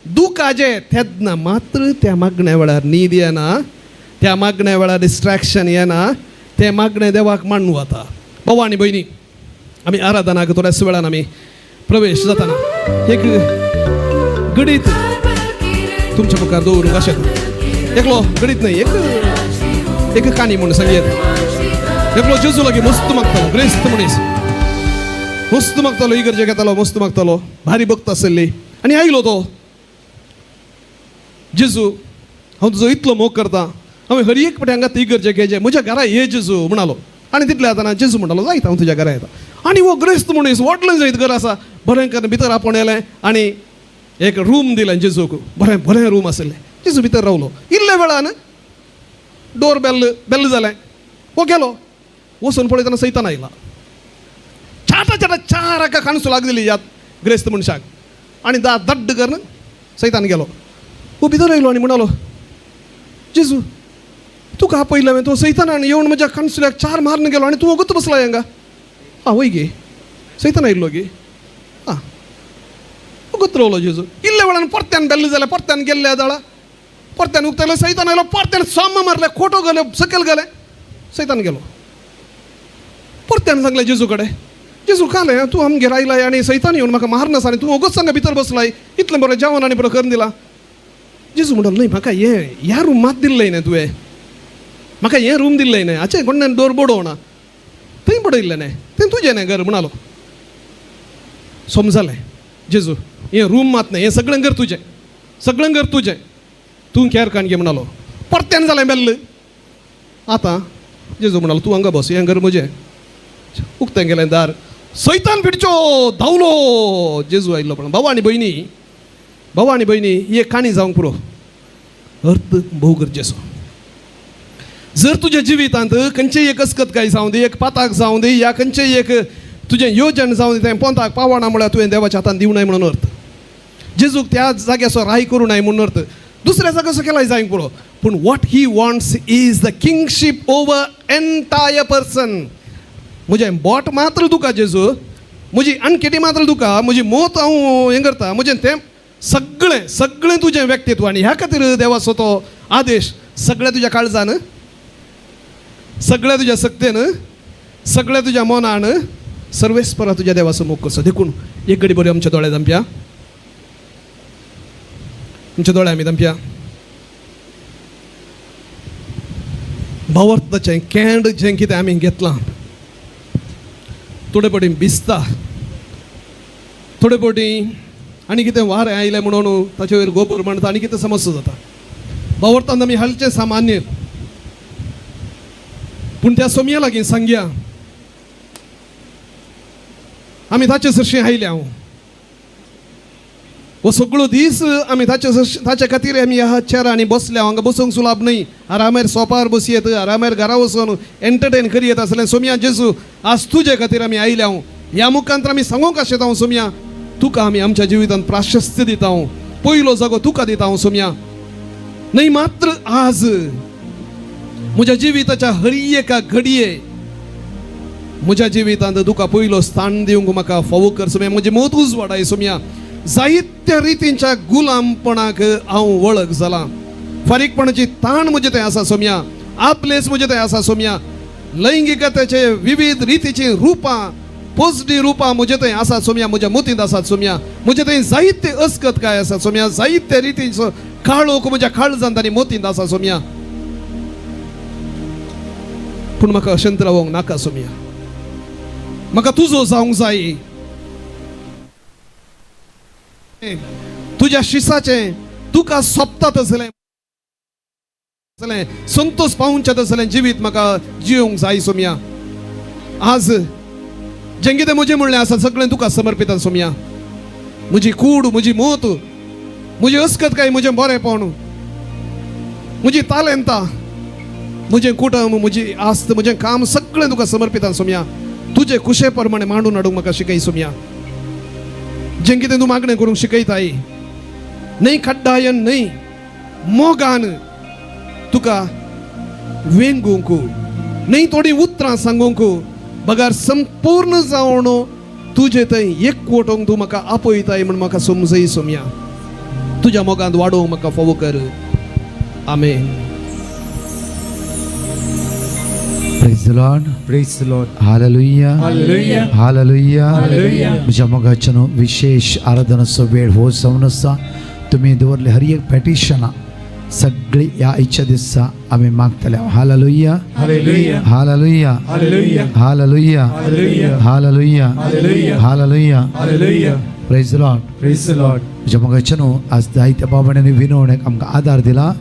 दुखाचें तेन्ना मात्र त्या मागण्या वेळार न्हीद येना, त्या मागण्या वेळार डिस्ट्रॅक्शन येना, तें मागणें देवाक मांडून वता. भाव आनी भयणी, आमी आराधनाक थोड्याच वेळान आमी प्रवेश जातना एक गणीत तुमच्या मुखार दवरूंक अशें एकलो गणीत न्हय, एक एक काणी म्हूण सांगयत. एकलो जेजू लागीं मस्त मागतालो, ग्रेस्त मनीस, मस्त मागतालो, इगर्जे घेतालो, मस्त मागतालो, भारी भक्त आसली. आनी आयलो तो, जेजू हांव तुजो इतलो मोग करता, हांवें हर एक फावटी हांगा इगर्जे घेजे, म्हज्या घरा ये जेजू म्हणालो. आनी तितले जातना जेजू म्हणटालो जायत हांव तुज्या घरा येता. आनी हो ग्रेस्त मनीस व्हडलें जायत घर आसा, बरें करून भितर आपोवन येलें आनी एक रूम दिलें जेजूक, बरें बरें रूम आशिल्लें. जेजू भितर रावलो. इल्ल्या वेळान डोर बेल बेल जालें, हो गेलो, वचून पळयतना सैतान आयला. चाटा चाटा चार हाका काणसू लागली ह्या ग्रेस्त मनशाक आनी दा दड्ड करून सैतान गेलो. हो भितर आयलो आनी म्हणालो, जेजू तुका आपयलें हांवें, तो सैतान येवन म्हज्या काणसुल्याक चार मारून गेलो आनी तूं वगत बसला हांगा. आं वय गे, सैतान आयिल्लो गे. आं वगत रावलो जेजू. इल्ल्या वेळान परत्यान बेल्ल जालें, परत्यान गेल्ले जाळा, परत्यान उगताले, सैतान आयलो, परत्यान साम मारले, खोटो गेले, सकयल गेले, सैतान गेलो. परत्यान सांगलें जेजू कडेन, जेजू कालें तूं आमगेर आयलाय आनी सैतान येवन म्हाका मारनास आनी तूं वगत सांगा भितर बसलाय, इतलें बरें जेवण आनी बरें करून दिलां. जेजू म्हणटालो न्हय म्हाका हें ह्या रूम मात दिल्लें न्हय तुवें, म्हाका हें रूम दिल्लें न्हय, हाचें कोण्णान डोर बडोवना, थंय बडयल्लें न्हय, तें तुजें न्हय घर म्हणालो. समजलें जेजू, हें रूम मात न्हय, हें सगळें घर तुजें, सगळें घर तुजें, तूं केर काण घे म्हणालो. परत्यान जालें बेल्ल. आतां जेजू म्हणालो तूं हांगा बस, हें घर म्हजें. उक्तें गेलें दार, सैतान फिरचो धांवलो. जेजू आयिल्लो. पण भाव आनी भयणी, भाव आनी भयणी, ही एक काणी जावंक पुरो, अर्थ भोव गरजेचो. जर तुज्या जिवितांत खंयचेय एक अस्कतकाय जावं दी, एक पाताक जावं दी, या खंयचेय एक तुजें योजन जावं दी, तें पोंताक पावना म्हळ्यार तुवें देवाच्या हातान दिवं नये म्हणून अर्थ. जेजूक त्या जाग्याचो राय करूं नये म्हणून अर्थ. दुसऱ्या जाग्याचो केलाय जायंक पुरो, पूण what he wants is the kingship over entire person. म्हजें बोट मात्र तुका जेजू, म्हजी आणकेटी मात्र तुका, म्हजी मोत हांव हें करता, म्हजें तें सगळें सगळें तुजें व्यक्तित्व. आनी ह्या खातीर देवाचो तो आदेश, सगळें तुज्या काळजान, सगळ्या तुज्या सक्तेन, सगळ्या तुज्या मनान सर्वेस्परा तुज्या देवाचो मोग करचो. देखून एक घडी बरी आमच्या दोळे धांपया, आमच्या दोळे आमी धांपया. भावार्थाचें कँड जें कितें आमी घेतलां, थोडे फावटी भिजता, थोडे फावटी आनी कितें वारें आयलें म्हणून ताचे वयर गोबर मांडटा आनी कितें समस्या जाता. भावार्थान आमी हालचें सामान्य, पूण त्या सोमया लागीं सांगया आमी ताचे सरशीं आयल्या. हांव हो सगळो दीस आमी ताचे सरशीं, ताचे खातीर आमी ह्या चेरांनी बसल्या. हांगा बसूंक सुलाभ न्हय, आरामेर सोपार बसयेत, आरामेर घरा वचून एंटरटेन करयेत आसलें. सोमया जेजू आज तुजे खातीर आमी आयल्या. हांव ह्या मुखांत आमी सांगूंक आशेता हांव सोमया, तुका आमी आमच्या जिवितांत प्राशस्त्य दिता हांव, पयलो जागो तुका दिता हांव सोमया. न्हय मात्र आज म्हज्या जिविताच्या हर एका घडये म्हज्या जिवितांत तुका पयलो स्थान दिवंक म्हाका फावो कर सोमया. म्हजें मत उजवाडाय सोमया. जायत्या रितींच्या गुलामपणाक हांव वळख जालां, फारीकपणाची ताण म्हजे थंय आसा सोमया, आपलेच म्हजे थंय आसा सोमया, लैंगिकतेचे विविध रितीचीं रुपां, पोजडी रुपां म्हजे थंय आसा सोमया, म्हज्या मतींत आसात सोमया. म्हजे थंय जायते अस्कतकाय आसा सोमया, जायते रितींचो काळोख म्हज्या काळजांत आनी मतींत आसा सोमया. पूण म्हाका अशेंत रावंक नाका सोमया, म्हाका तुजो जावंक जाय. तुज्या शिसाचें तुका सोंपता तसलें संतोष पावूंचें तसलें जिवीत म्हाका जिवंक जाय सोमया. आज जें कितें म्हजें म्हणलें आसा सगळें तुका समर्पिता सोमया. म्हजी कूड, म्हजी मोत, म्हजी अस्कतकाय, म्हजें बरेंपण, म्हजी तालेंतां, म्हजें कुटुंब, म्हजी आस्त, म्हजें काम सगळें तुका समर्पिता सोमया. तुजे कुशे प्रमाणे मांडून हाडूंक म्हाका शिकय सोमया. जें कितें तूं मागणें करूंक शिकयताय, न्हय कड्डायन न्हय, मोगान तुका वेंगूंक न्हय, थोडीं उतरां सांगूंक बगर संपूर्ण जावन तुजे थंय एकवटूंक तूं म्हाका आपयताय म्हूण म्हाका समजय सोमया. तुज्या मोगांत वाडोवंक म्हाका फावो कर. आमेन. Praise the Lord. Praise the Lord. Hallelujah. Hallelujah. Hallelujah. Hallelujah. म्हज्या मोगाच्या न्हू विशेश आराधनाचो वेळ हो जावन आसा. तुमी दवरले हर एक पेटिशनां सगळी ह्या इच्छा दिसा आमी मागतले. Hallelujah. Hallelujah. Hallelujah. Hallelujah. Hallelujah. Hallelujah. Hallelujah. Hallelujah. Hallelujah. Hallelujah. Praise the Lord. Praise the Lord. म्हज्या मोगाच्या न्हू आज जायत्या बाबांनी विनवणेक आमकां आदार दिला.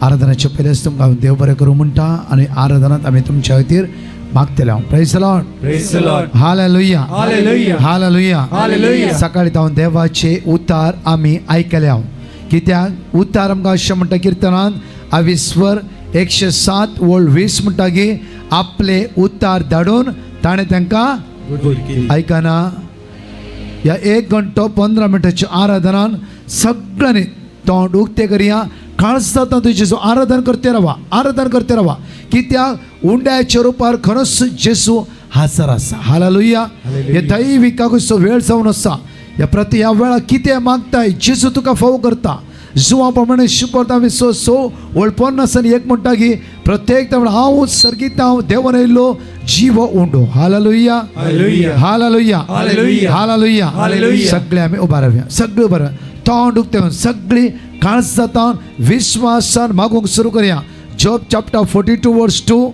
आराधनाच्या पयलेच तुमकां हांव देव बरें करूं म्हणटा आनी आराधनांत आमी तुमच्या खातीर मागतले हांव. Praise the Lord. Praise the Lord. Hallelujah. Hallelujah. Hallelujah. Hallelujah. सकाळी तावन देवाचे उतार आमी आयकले हांव. कित्याक उतार आमकां अशें म्हणटा किर्तनान अविस्वर 107 ओळ 20 म्हणटा की आपले उतार धाडून ताणें तांकां आयकना. ह्या 1 घंटो 15 मिनटाच्या आराधनान सगळ्यांनी तोंड उक्तें करया. काळजांत तुजें जेजू आराधन करते रावा, आराधन करते रावा. कित्याक उंड्याच्या रुपार खरोच जेजू हाजर आसा. हालेलुया. हे दैविकाचो वेळ जावन आसा. ह्या प्रती ह्या वेळार कितें मागताय जेजू तुका फावो करता. जुवा प्रमाणे शिकवता आमी स स ओळ 50 आनी 1 म्हणटा की प्रत्येक हांव सर्गीत हांव देवन येयल्लो जीव उंडो. Hallelujah. Hallelujah. Hallelujah. Hallelujah. Hallelujah. Hallelujah. सगळे आमी उबा रावया, सगळे उबा रावया, तोंड उक्तें सगळी काळजातान विश्वासान मागूंक सुरू करया. Job chapter 42 verse 2,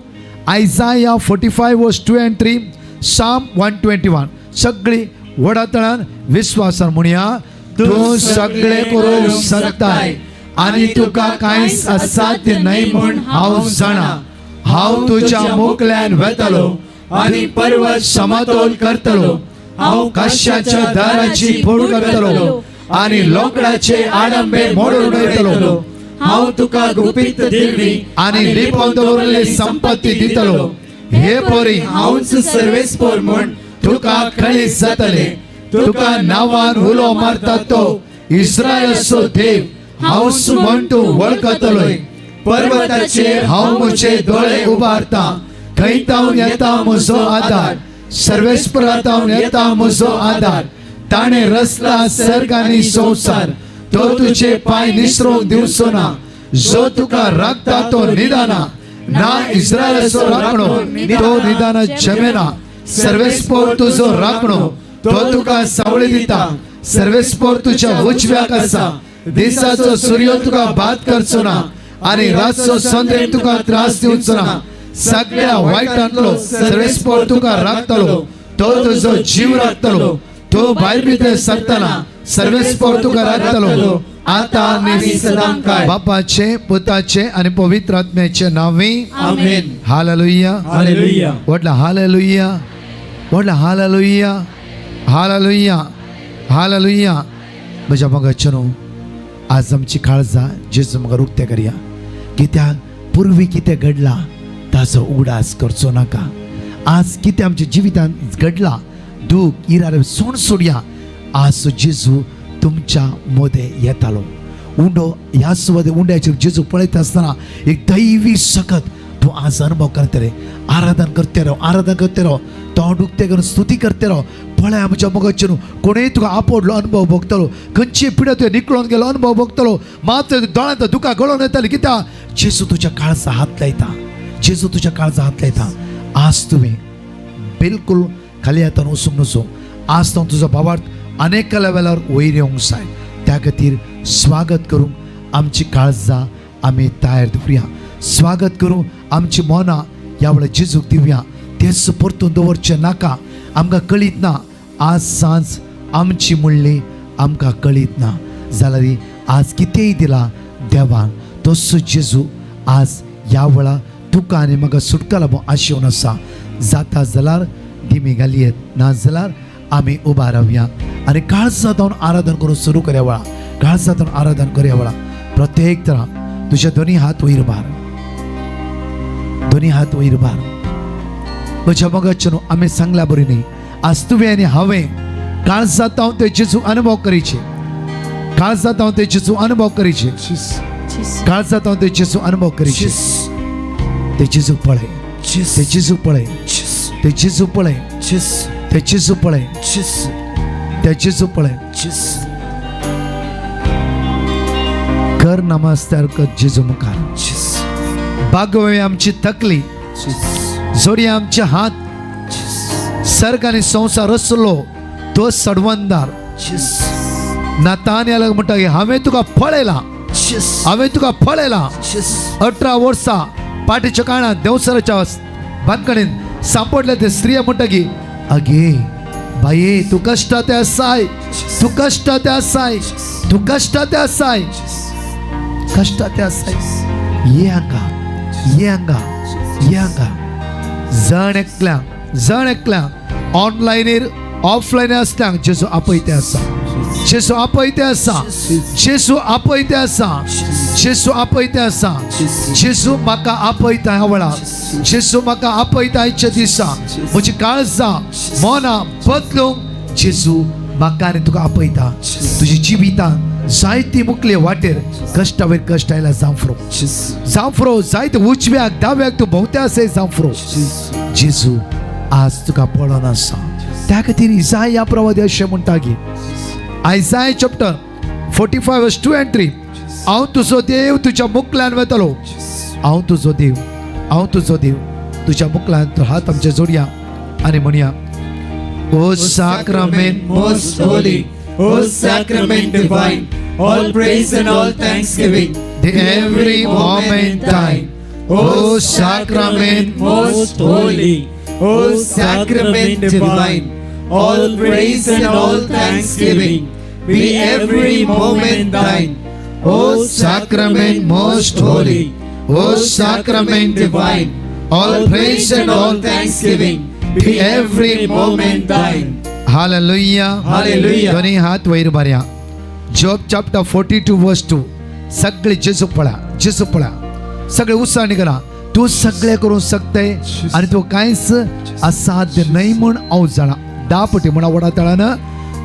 Isaiah 45 verse 2 and 3, Psalm 121. सगळी व्हडा तळान विश्वासान म्हणया, तूं सगळे करूंक शकताय आनी तुका कांयच असाध्य न्हय म्हूण हांव जाणा. हांव तुज्या मुखल्यान वेतलो आनी पर्वत समतोल करतलो. हांव काश्याच्या दाराची फोड करतलो आनी लोकडाचे आडंबे मोडून उडयतलो. हांव तुका गुपीत दिल्ली आनी लिपोवन दवरिल्ली संपत्ती दितलो. हे पोरी हांवच सर्वेस्पोर म्हूण तुका कळीत जातले. तुका नांवान उलो मारता तो इस्रायलाचो देव हांवच म्हण तूं वळखतलोय. पर्वताचेर हांव म्हजे दोळे उबारता, खंय तावन येता म्हजो आदार? सर्वेस्परातावन येता म्हजो आदार. ताणें रचला सर्ग आनी संवसार, तो तुजे पांय निसरोवंक दिवचो ना. जो तुका राखता तो निदाना ना, इस्रायलाचो राखणो तो निदाना जमेना. सर्वेस्पोर तुजो राखणो, तो तुका सावळी दिता. सर्वेस्पोर तुज्या उजव्याक आसा. दिसाचो सूर्य तुका बाद करचो ना आनी रातचो संद्रेक तुका त्रास दिवचो ना. सगळ्या वायटांतलो सर्वेस्पोर तुका राखतलो, तो तुजो जीव राखतलो. तो भायर भितर सरतना सर्वेस्पोर तुका राखतलो, आता आनी सदांकाळ. बापाचे, पुताचे आनी पवित्र आत्म्याचे नांवी. आमेन. हालेलुया. हालेलुया. व्हडला हालेलुया, व्हडला हालेलुया, हालेलुया, हालेलुया. म्हज्या मोगाचें न्हू आज आमची काळजां जेजू मुखार उक्तें करया. कित्याक पुर्वी कितें घडलां ताचो उगडास करचो नाका. आज कितें आमच्या जिवितांत घडलां दूख इरार सोड सोडया. आज जेजू तुमच्या मदें येतालो. उंडो ह्या सुवाते उंड्याचेर जेजू पळयता आसतना एक दैवी सकत तूं आज अनुभव करतले. आराधन करते राव, आराधन करते राव, तोंड उक्तें करून स्तुती करते राव. पळय आमच्या मोगाचेर कोणूय तुका आपोडलो अनुभव भोगतलो, खंयची पिड्या तुवें निकळोन गेलो अनुभव भोगतलो. मात दोळ्यांत दुकां गळोन येताली. कित्याक जेजू तुज्या काळजा हात लायता, जेजू तुज्या काळजा हात लायता. आज तुवें बिलकुल खाली हातान वचूंक नजो. आज तो तुजो भावार्थ अनेक लेवलार वयर येवंक जाय. त्या खातीर स्वागत करूंक आमची काळजां आमी तयार दवरुया. स्वागत करूंक आमची मनां ह्या वेळार जेजूक दिवया. तेच परतून दवरचें नाका. आमकां कळीत ना आज सांज आमची म्हणली आमकां कळीत ना. जाल्यार आज कितेंय दिला देवान तसो जेजू आज ह्या वेळार तुका आनी म्हाका सुटका लागून आशेवन आसा. जाता जाल्यार दिमी घालयेत, ना जाल्यार आमी उबा रावया आनी काळजांत आराधन करून सुरू करया वेळा. काळजांत आराधन करया वेळा प्रत्येक तरा तुझे दोन्ही हात वयर भार, दोन्ही हात वयर भार. म्हज्या मोगाचें न्हू आमी सांगल्या बरी न्ही. आज तुवें आनी हांवें काळजांत हांव ते जेजू अनुभव करीचे, काळजांत हांव ते जेजू अनुभव करीचे, काळजांत हांव ते जेजू अनुभव करीचे. ते जेजू पळय, ते जेजू पळय, ते जेजू पळय, ते जेजू पळय, ते जेजू पळय. कर नमस्कार कर जेजू मुखार. बागोवया आमची तकली, जोडया आमचे हात. सर्ग आनी संवसार रचलो तो सडवंदार नातान म्हणटा की हांवें तुका पळयला, हांवें तुका पळयला. 18 वर्सां पाटीच्या काळांत देंवसराच्या बांदकणीन सांपडले ते स्त्रिया म्हणटा की अगे बाये, तूं कश्टात आसाय, तूं कश्टात आसाय, तूं कश्टात आसाय, कश्टात आसाय. ये हांगा, ये हांगा, ये हांगा. जण एकल्या, जण एकल्या ऑनलायनीर ऑफलायन आसल्यांक जेजू आपयते आसा, जेजू आपयते आसा, जेजू आपयते आसा, जेजू आपयते आसा. जेजू म्हाका आपयता ह्या वेळार, जेजू म्हाका आपयता आयच्या दिसा. म्हजी काळजां मनां बदलूंक जेजू म्हाका आनी तुका आपयता. तुजी जिवितान जायती मुकले वाटेर कश्टावयर कश्ट आयला जांफ्रो, जांफ्रो, जायते उजव्याक दाव्याक तूं भोंवते आसाय जांफ्रो. जेजू आज तुका पळोवन आसा. त्या खातीर इजाया प्रवादी अशें म्हणटा की Isaiah chapter 45 verse 2 and 3, हांव तुजो देव तुज्या मुकल्यान वेतलो. हांव तुजो देव, हांव तुजो देव तुज्या मुकल्यान. तो हात आमचे जोडया आनी म्हणया, ओ साक्रामेंत most holy, O sacrament divine, all praise and all thanksgiving, Be every moment thine. O sacrament most holy, O sacrament divine, all praise and all thanksgiving, be every moment thine. O sacrament most holy, O sacrament divine, all praise and all thanksgiving, be every moment thine. Hallelujah. Hallelujah. दोन्ही हात वयर मारया. Job chapter 42 verse 2. सगळे जेजू पळा, जेजू पळा, सगळे उत्साहाने करा. तूं सगळे करूंक शकतय आनी तूं कांयच असाध्य न्हय म्हूण हांव जाणा. धा पटी म्हणा व्हडा ताळान,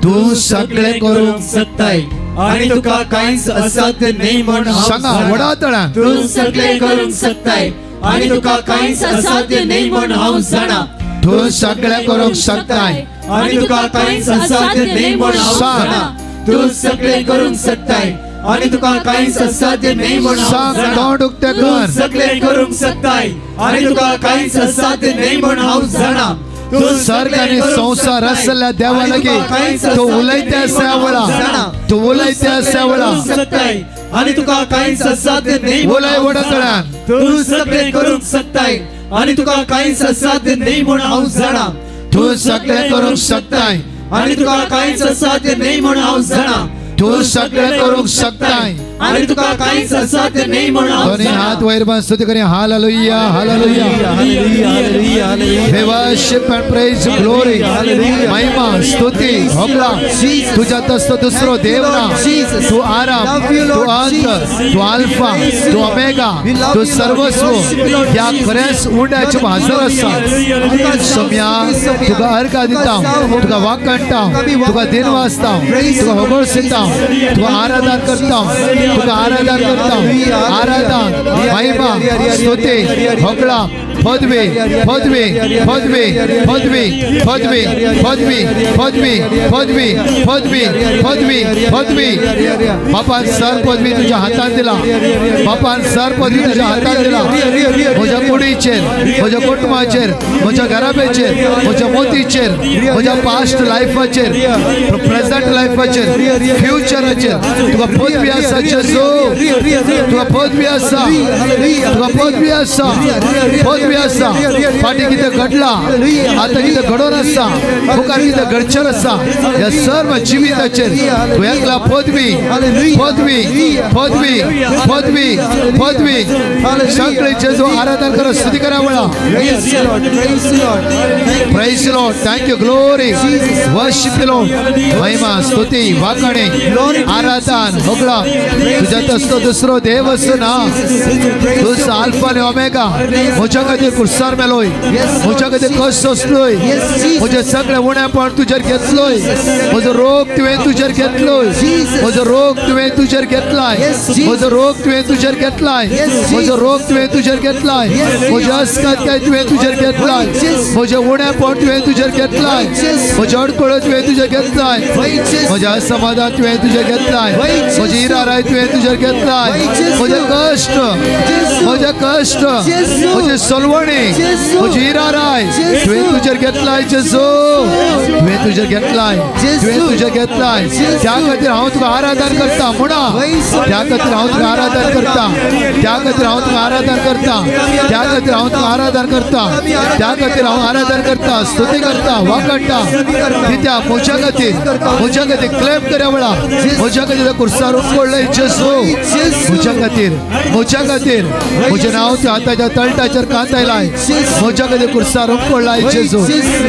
तूं सगळे करूंक शकताय आणि तुका कांयच असाध्य न्हय म्हण हांव सांगा जाणा. व्हडा ताळान. तूं सगळे करूंक शकताय आणि तुका कांयच असाध्य न्हय म्हण हांव जाणा. तूं सगळे करूंक शकताय आणि तुका कांयच असाध्य न्हय म्हण हांव सांग. जाणा. तूं सगळे करूंक शकताय आणि तुका कांयच असाध्य न्हय म्हण हांव सांग, जाणा. तोंड उक्तें तूं कर. सगळे करूंक शकताय आणि तुका कांयच असाध्य न्हय म्हण हांव जाणा. तूं सर्ग सगळे आनी करूंक संवसार शकताय आसल्या देवा आणि लागीं तुका कांयच तूं असाध्य उलयता न्हय आसा म्हण हांव वेळा, जाणा. तूं उलयता आसा वेळा. करूंक शकताय आणि तुका कांयच असाध्य न्हय म्हण उलय हांव व्हडा जाणा. ताळान. तूं सगळे करूंक शकताय आणि तुका कांयच असाध्य न्हय म्हण हांव जाणा. तूं सगळे करूंक शकताय आणि तुका कांयच असाध्य न्हय म्हण हांव जाणा. तूं सगळे करूंक शकताय आणि तुका कांयच असाध्य न्हय म्हण हांव दोन्ही जाणा. हात वयर बांद, स्तुती करूया. Hallelujah, hallelujah. Hallelujah, hallelujah, hallelujah. We worship and praise you, glory, महिमा, स्तुती, होगळा. तुझ्या तसलो दुसरो देव ना. तू आराम, तू अंत, तू अल्फा, तू ओमेगा, तू सर्वस्व. ह्या खऱ्याच उंड्याचे हजर आसा सोम्या. तुका अर्घा दिता, तुका वाकणटा, तुका दिन वाचता, तुका होगळ दिता, तुका आराधन करता, तुका आराधन करता. आराधन, महिमा, स्तुती, होगळा, पदवी, पदवी, पदवी, पदवी, पदवी, पदवी, पदवी, पदवी, पदवी, पदवी, पदवी. बापान सर पदवी तुझ्या हातात दिला. बापान सर पदवी तुझ्या हातात दिला. म्हज्या कुडीचेर, म्हज्या कुटुंबाचेर, म्हज्या घराब्याचेर, म्हज्या मोतीचेर, म्हज्या पास्ट लायफाचेर, प्रेझंट लायफाचेर, फ्युचराचेर तुका पदवी आसा जेजू. तुका पदवी आसा, तुका पदवी आसा, पदवी आसा. फाटीं कितें घडला, आतां कितें घडोवन आसा, मुखार कितें घडचें आसा, ह्या सर्व जिविताचेर तूं एकला पदवी, पदवी, पदवी, पदवी, पदवी. सगळे जेजू आराधन करा, स्तुती करा वेळा. Praise the Lord, praise the Lord. Thank you. Praise the Lord. Thank you. Glory. Worship the Lord. महिमा, स्तुती, वाकणे, आराधन, होगळा. तुझ्या तसलो दुसरो देव असो ना. तूच अल्फा आणि ओमेगा. म्हज्या खातीर. खातीर कुर्सार मेलोय, म्हज्या खातीर कश्ट सोंसलोय, म्हजें सगळें उणेपण तुजेर घेतलोय, म्हजो रोग तुवें तुजेर घेतलोय, म्हजो रोग तुवें तुजेर घेतलाय, म्हजो रोग तुवें तुजेर घेतलाय, म्हजो रोग तुवें तुजेर घेतलाय, म्हज्या अस्कत तुवें तुजेर घेतलाय, म्हजें उणेपण तुवें तुजेर घेतलाय, म्हजें अडकळो तुवें तुजेर घेतलाय, म्हज्या असमाधान तुवें तुजेर घेतलाय, म्हजी इराराय तुवें तुजेर घेतलाय, म्हजे कश्ट, म्हजे कश्ट, म्हजी सलवणी, म्हजी इराराय तुवें तुजेर घेतलाय जेजू, तुवें तुजेर घेतलाय, तुवें तुजेर घेतलाय. त्या खातीर हांव तुका आराधन करता म्हणा, त्या खातीर हांव तुका आराधन करता, त्या खातीर हांव तुका आराधन करता, त्या खातीर हांव तुका आराधन करता, त्या खातीर हांव आराधन करता, स्तुती करता, वाकडटा. कित्याक म्हज्या खातीर, म्हज्या खातीर क्लेम करया वेळा, म्हज्या खातीर कुर्सार उमळ्ळें जेजू, म्हज्या खातीर, म्हज्या खातीर म्हजें नांव त्या हाताच्या तळटाचेर कांतायलाय, म्हज्या खातीर कुर्सार उमळ्ळाय जेजू,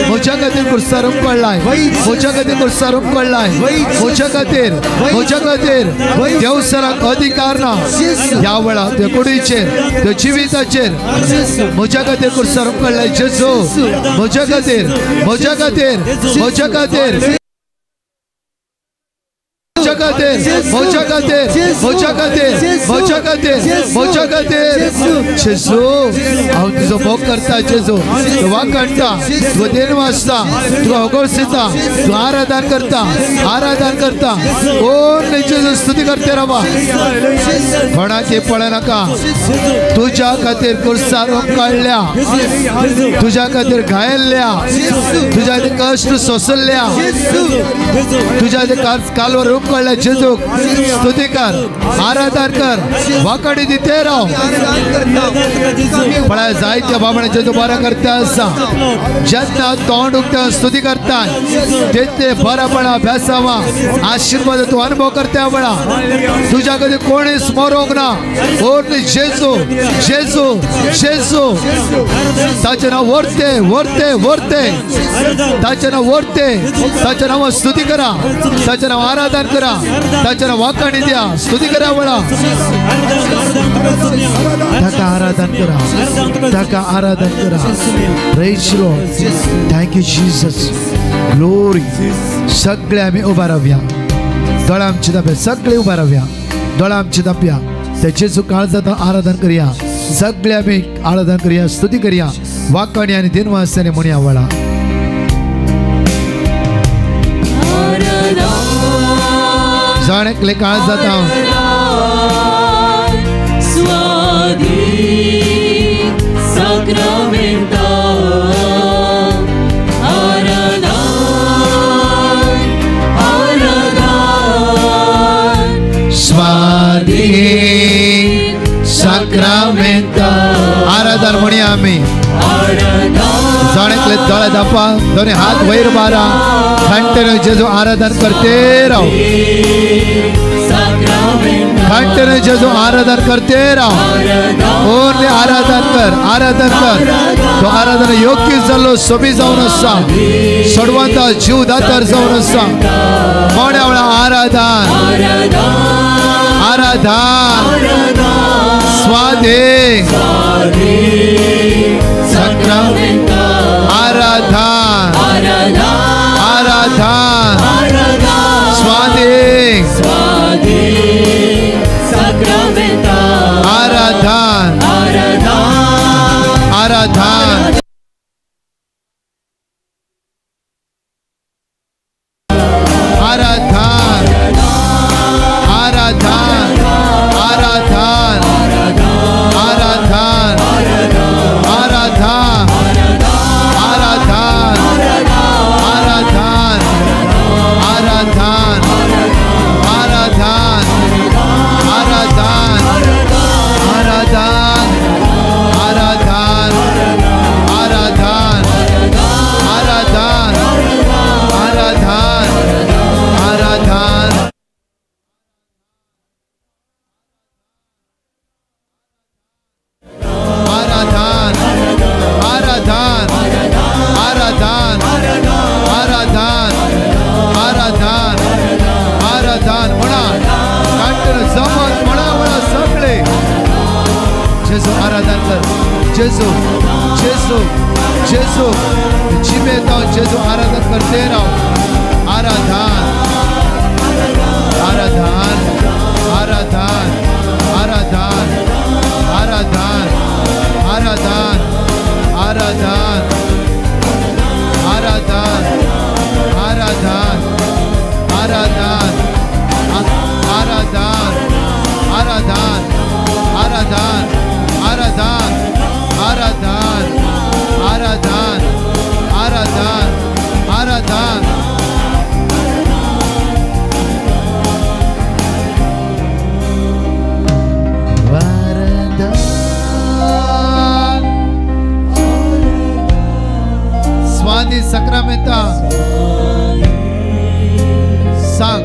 म्हज्या खातीर कुर्सार उमळ्ळाय, म्हज्या खातीर कुर्सार उमळ्ळाय, म्हज्या खातीर, म्हज्या खातीर देवसराक अधिकार ना ह्या वेळा त्या कुडीचेर, त्या जिविताचेर, म्हज्या खातीर कुर्सार उमळ्ळाय जेजू, म्हज्या खातीर, म्हज्या खातीर, म्हज्या खातीर, म्हज्या खातीर, म्हज्या खातीर, म्हज्या खातीर, म्हज्या खातीर, म्हज्या खातीर जेजू, हांव तुजो मोग करता जेजू, तुका वाकडटा, तुका देण वाचता, तुका होगळसिता, तुका आराधन करता, आराधन करता. ओनली जेजू स्तुती करते रावा, कोणाक पळय नाका. तुझ्या खातीर कुर्सार काडल्या, तुझ्या खातीर घायल्ल्या, तुझ्या खातीर कश्ट सोंसल्या, तुझ्या खातीर कालवर उमकळल्या जेजूक स्तुती कर, आराधन कर, वाकडी दिते राव. पळय जायत्या बाबा जेजू बरो करता आसा, जेन्ना तोंड उगता स्तुती करता तेते बरेपणा बेसावा आशीर्वाद तूं अनुभव करता वेळा. तुझ्या खातीर कोणीच मरोंक ना, ओनली जेजू, जेजू, जेजू. ताचें नांव वरते, वरते, वरते, ताचें नांव वरते, ताचें नांव स्तुती करा, ताचें नांव आराधन करा, ताचें नांव वाकाणी द्या, स्तुती करा वेळा. ताका आराधन करा, ताका आराधन करा. Praise Lord, thank you Jesus, glory. सगळे आमी उबा रावया, दोळा आमचे दापया, सगळे उबा रावया, दोळा आमचे दापया, त्याचे काळजात आराधन करूया. सगळे आमी आराधन करूया, स्तुती करूया, वाकाणी आनी दिनवासाने म्हणया वेळा. जाण एकले काळ जाता स्वाधीन साक्रामेंता आराधन म्हणया आमी. जाण एकले दोळे दापा, दोन्ही हात वयर मारा, कंटिन्यू जेजू आराधन करते राव, कंटिन्यू जेजू आराधन करते राव. ओनली आराधन कर, आराधन कर. तो आराधन योग्य जाल्लो सोबी जावन आसा, सडवंता जीव दातर जावन आसा. मोण्या वेळा आराधन, आराधन, स्वाधीन साक्रामेंता आराधन, आराधन, स्वाधीन आराधन, आराधन. आराधन, आराधन, आराधन, आराधन, आराधन, आराधन, आराधन, आराधन, आराधन, आराधन, आराधन, आराधन, आराधन, आराधन, आराधन, आराधन. आराधन, आराधन, आराधन, आराधन, आराधन, आराधन म्हणा, कंटिन्यू जमत म्हणा, म्हणा सगळे. जेजू आराधन कर, जेजू जेजू जेजू जिबेत हांव जेजू आराधन करते राव. आराधन आराधन आराधन आराधन आराधन आराधन आराधन आराधन आराधन आराधन आराधन आराधन आराधन आराधन आराधन आराधन आराधन आराधन. वरदान स्वादी सक्रामेंता सांग.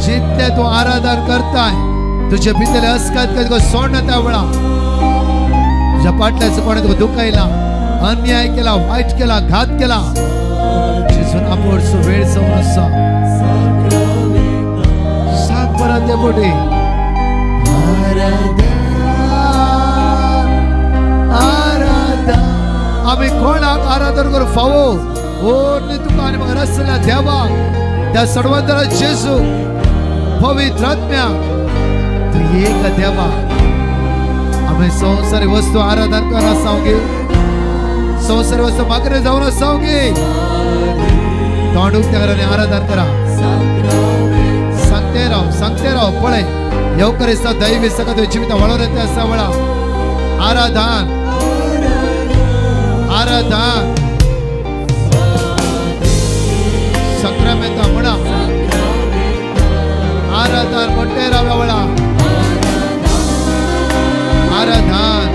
जितले तू आराधन करताय तुझे भितरले अस्कात काय तुका सोडना त्या वेळा. तुझ्या पाटल्याचं कोणी तुका दुखायला, अन्याय केला, वाईट केला, घात केला, जेजून आपोडसो वेळ जावन आसा. सांग परत ते बोटे. आराधन आराधन. आमी कोणाक आराधन करूं फावो? ओन्ली तुका आनी म्हाका रसल्या देवाक, त्या सर्वंतरा जेजू पवित्र आत्म्या, तू एक देवा. आमी संवसारी वस्तू आराधन कर आसाव गे, संवसारी वस्तू मागणे जावन आसाव गे. तोंड उक्तें करा आनी आराधन करा. सांगते राव, सांगते राव. पळय येवकर दैवी सगळं तुझ्या जिविता वळोवन येते आसा वेळा. आराधन आराधन सक्रामेंता म्हणा. आराधन म्हणते राव वेळा. आराधन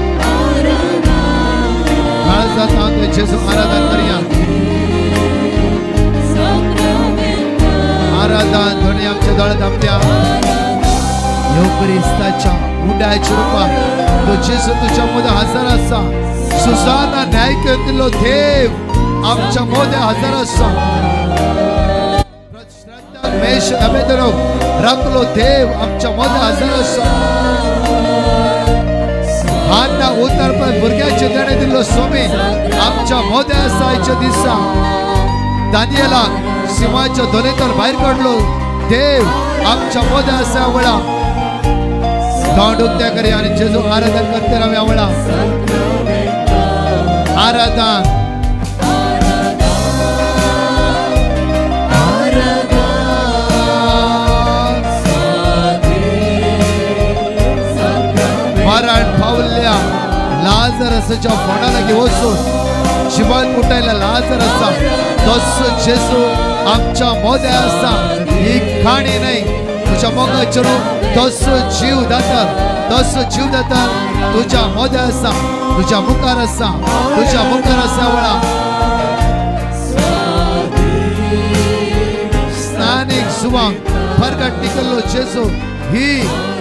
काळजात हांव तुझें जेजू आराधन करया. आराधन धोणी आमच्या दोळ्यात आपल्या येवक्रिस्ताच्या उंडाच्या रुपात तो जेजू तुझ्या मध्ये हजर आसा. सुजाना न्याय दिल्लो देव आमच्या मध्ये हजर आसा. मेष अबेदनो राखलो देव आमच्या मध्ये हजर आसा. हाना उतर पण भुरग्याचे देणे दिल्लो स्वामी आमच्या मध्ये आसा. आयच्या दिसा दानियेलाक सिंहाच्या धोनेंतल्यान भायर काडलो देव आमच्या मध्ये आसा. वेळा तोंड उक्त्या करी आणि जेजू आराधन करते राव वेळा. आराधन आराधन. मरण पावल्या लाजरसाच्या फोंडा लागीं वचून जिवान उठायला लाजर आसा तसो जेजू आमच्या मोद्या आसा. ही काणी न्हय, तुझ्या मोगाचेर तसो जीव दाता, तसो जीव दाता तुझ्या मोद्या आसा, तुझ्या मुखार आसा, तुझ्या मुखार आसा वेळा. स्थानीक सुवांक फरकट निकल्लो जेजू. ही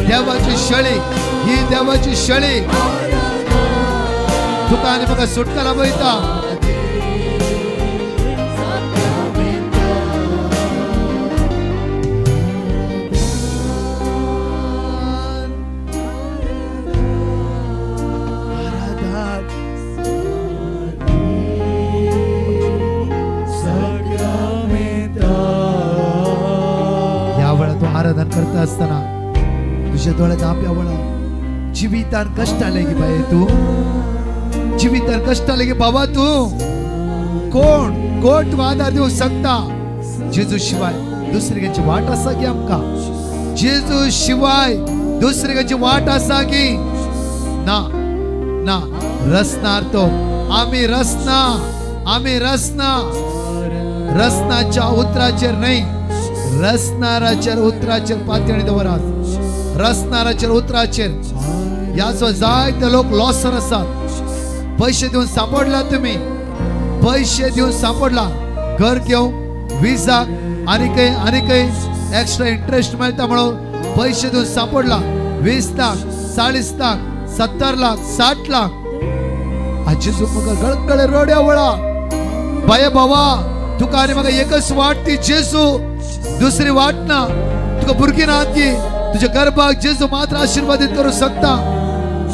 देवाची शळी, ही देवाची शळी तुका आनी म्हाका सुटका लाभयता. या वेळा तू आराधन करता असताना तुझ्या डोळ्यात आपल्या वेळा जिवितान कष्ट आले की बाई तू, जिवितान कष्ट आले की बाबा तू, कोण कोण तुका आधार दिवंक शकता? जेजू शिवाय दुसरी खंयची वाट आसा की आमकां? जेजू शिवाय दुसरी खंयची वाट आसा की ना? ना. रसनार तो आमी रसना, आमी रसना. रसनाच्या उतराचेर न्हय, रसनाराचेर उतराचेर पातयेणी दवरात. रसनाराचेर उतराचेर. ह्याचो जायते लोक लॉसर आसात. पैसे दिवन सापडला तुम्ही, पैसे दिवन सापडला घर घेवंक, विजाक आनी खंय आनी खंय एक्स्ट्रा इंट्रस्ट मेळटा म्हणून पैसे दिवन सापडला. 20 लाख, 40 लाख, 70 लाख, 60 लाख. आजी म्हाका गळगळे रड्या वळा. बाये बाबा तुका आनी म्हाका एकच वाट ती जेजू, दुसरी वाट ना. तुका भुरगीं नात की तुझ्या गर्भाक जेजू मात्र आशीर्वादित करू शकता.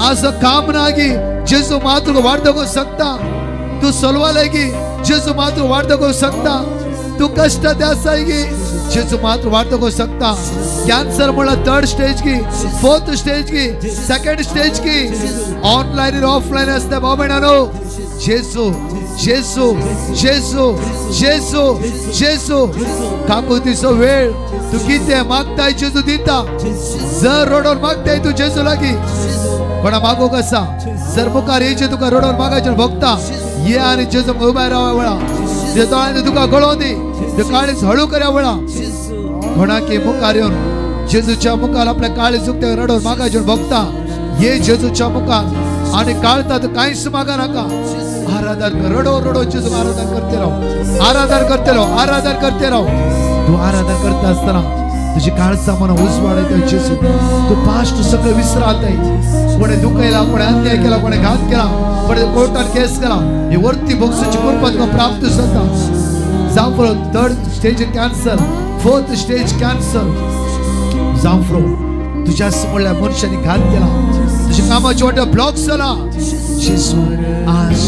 असं काम ना की जेजू मात तुका वाट दाखोवंक शकता. तूं सोलवालय की जेजू मात तुका वाट दाखोवंक शकता. तूं कश्टात आसाय की जेजू मात वाट दाखोवंक शकता. कॅन्सर म्हणल्यार थर्ड स्टेज की, फोर्थ स्टेज की, सेकंड स्टेज की, ऑनलायन ऑफलायन आसता भाव भयणानो. जेजू जेजू जेजू जेजू जेजू काकुतीचो वेळ. तूं कितें मागताय जेजू दिता. जर रोडोर मागताय तूं जेजू लागीं कोणा मागूंक आसा, जर मुखार येयचें तुका रोडोर मागायचें भोगता, ये आनी जेजू उबे राव वेळा जे दोळ्यांनी तुका गळोवन दी, ते काळीज हळू करया वेळा. कोणाकी मुखार येवन जेजूच्या मुखार आपल्या काळीज उक्ते रडोर मागायचें भोगता, ये जेजूच्या मुखार आनी काळता तूं कांयच मागा नाका. आराधन कर, रडो रडो जेजू आराधन करते राव, आराधन करते राव, आराधन करते राव. तूं आराधन करता आसतना तुझी काळजा मना उजवाड येता जेजू. तूं पास्ट सगळं विसरालताय. कोणे दुखयला, कोणे अन्याय केला, कोणे घात केला, कोणे कोर्टात केस केला, ही वरती भोगसूची कृपा तुका प्राप्त जाता. जांफ्रो third stage cancer, fourth stage cancer. जांफ्रो तुझ्या म्हणल्या मनशांनी घात केला, तुझ्या कामाची वाटे ब्लॉक जाला. जेजू आज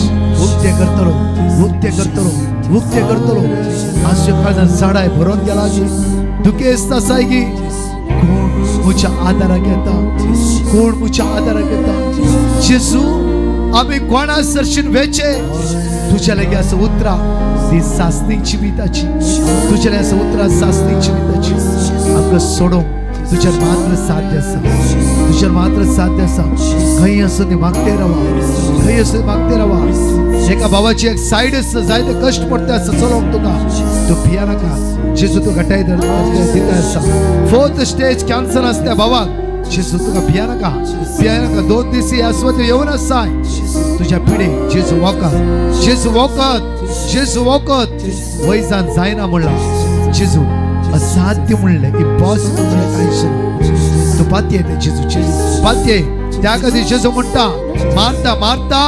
उक्ते करतलो, उक्ते करतलो, उक्ते करतलो. आज तुज्या काळजान झाडाय भरून गेला की दुखेस्त आसाय की कोण म्हज्या आदाराक येता, कोण म्हज्या आदाराक येता. जेजू आमी कोणा सरशीन वेचे? तुझ्या लागीं आसा उतरां ती सासणी जिविताची. तुझ्या लागीं आसा उतरां सासणी जिविताची. आमकां सोडोवंक तुज्या मात्र साध्य आसा, तुज्या मात्र साध्य आसा. खंय आसूं ती मागते रावा, खंय आसूं मागते रावा. एका भावाची एक सायड आसता, जायते कश्ट पडटा आसता चलोवंक तुका, तूं भिया नाका. जेजू तूं घटाय दिता आसा. फोर्थ स्टेज कॅन्सर आसता भावाक, जेजू तुका भिया नाका, भिया नाका. 2 दीस अस्वस्थ येवन आसाय तुझ्या पिढे. जेजू वखद, जेजू वखद, जेजू वखद. वैजान जायना म्हणला जेजू, असाध्य म्हणलें, इम्पॉसिबल म्हणलें कांयच ना. तूं पातये ते जेजूचे पातये. त्या खातीर जेजू म्हणटा, मारता मारता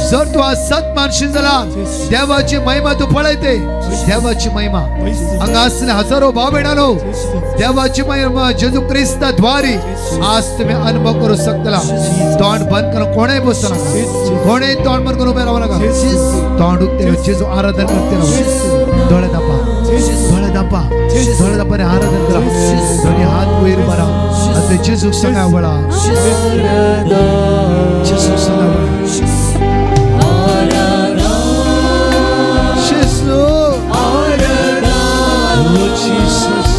जर तूं आज सत मानशील जाल्यार देवाची महिमा तूं पळयते. देवाची महिमा हांगा आसले हजारो भाव भयणानो, देवाची महिमा जेजू क्रिस्ता द्वारी आज तुम्ही अनुभव करू शकतला. तोंड बंद करून कोणेय बसना, कोणेय तोंड बंद करून उबे रावू नाका. तोंड उक्ते जेजू आराधन करते राव. दोळे दापा, दोळे दापा, दोळे दापा आनी आराधन करा. दोन्ही हात वयर मारा आनी जेजूक सांगा वळा, जेजूक सांगा वळा. जेजू, Oh Jesus.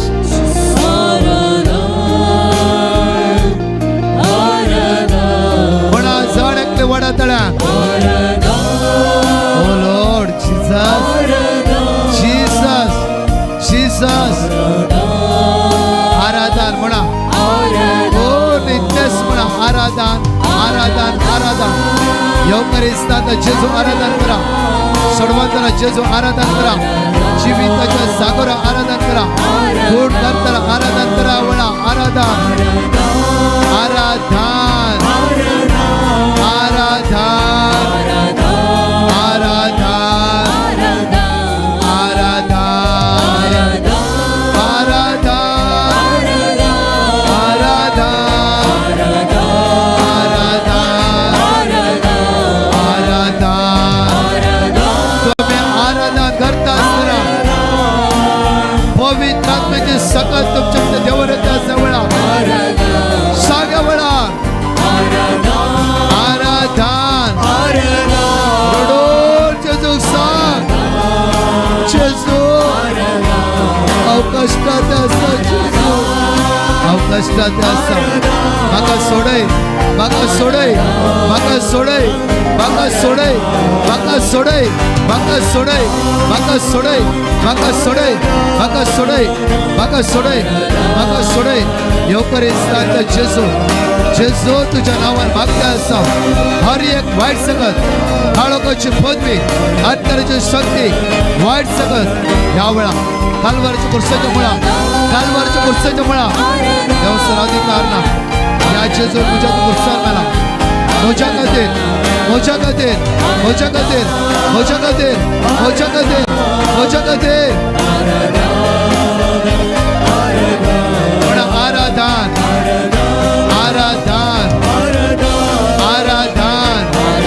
म्हणा जण एकले वडा तळ्या. Oh Lord Jesus, Jesus, Jesus. आराधन म्हणा, ओ नित्यस म्हणा, आराधन आराधन आराधन. येवकरिस्तांत जेजू आराधन करा, सोडवांतना जेजू आराधन करा, जिविताच्या सागर आराधन करा, गुण करताना आराधन करा. वळा आराधन आराधन आराधन आराधन आराधन आराधन आराधन आराधन आराधन. तुम्ही आराधन करता असताना पवित्र आत्म्याची सकत तुमच्या देवर येते. वेळा सांगा वेळा आराधन. रडून जेजूक सांग, जेजू हांव कश्टात आसा, जेजू हांव कश्टात आसा, म्हाका सोडय, म्हाका सोडय, म्हाका सोडय, म्हाका सोडय, म्हाका सोडय, म्हाका सोडय, म्हाका सोडय, म्हाका सोडय, म्हाका सोडय, म्हाका सोडय, म्हाका सोडय. येवकरिस्तांत जेजू, जेजू तुझ्या नांवान मागता आसा. हर एक वायट सकत, काळोखाची पदवी, अंतराची शक्ती, वायट सकत ह्या वेळा कालवारच्या कुर्साच्या मुळा, कालवारच्या कुर्साच्या मुळा देवसर अधिकार ना. ह्या जेजू तुझ्या कुर्सार मेला म्हज्या खातीर, म्हज्या खातीर, म्हज्या खातीर, म्हज्या खातीर, म्हज्या खातीर, म्हज्या खातीर. म्हणा आराधन आराधन आराधन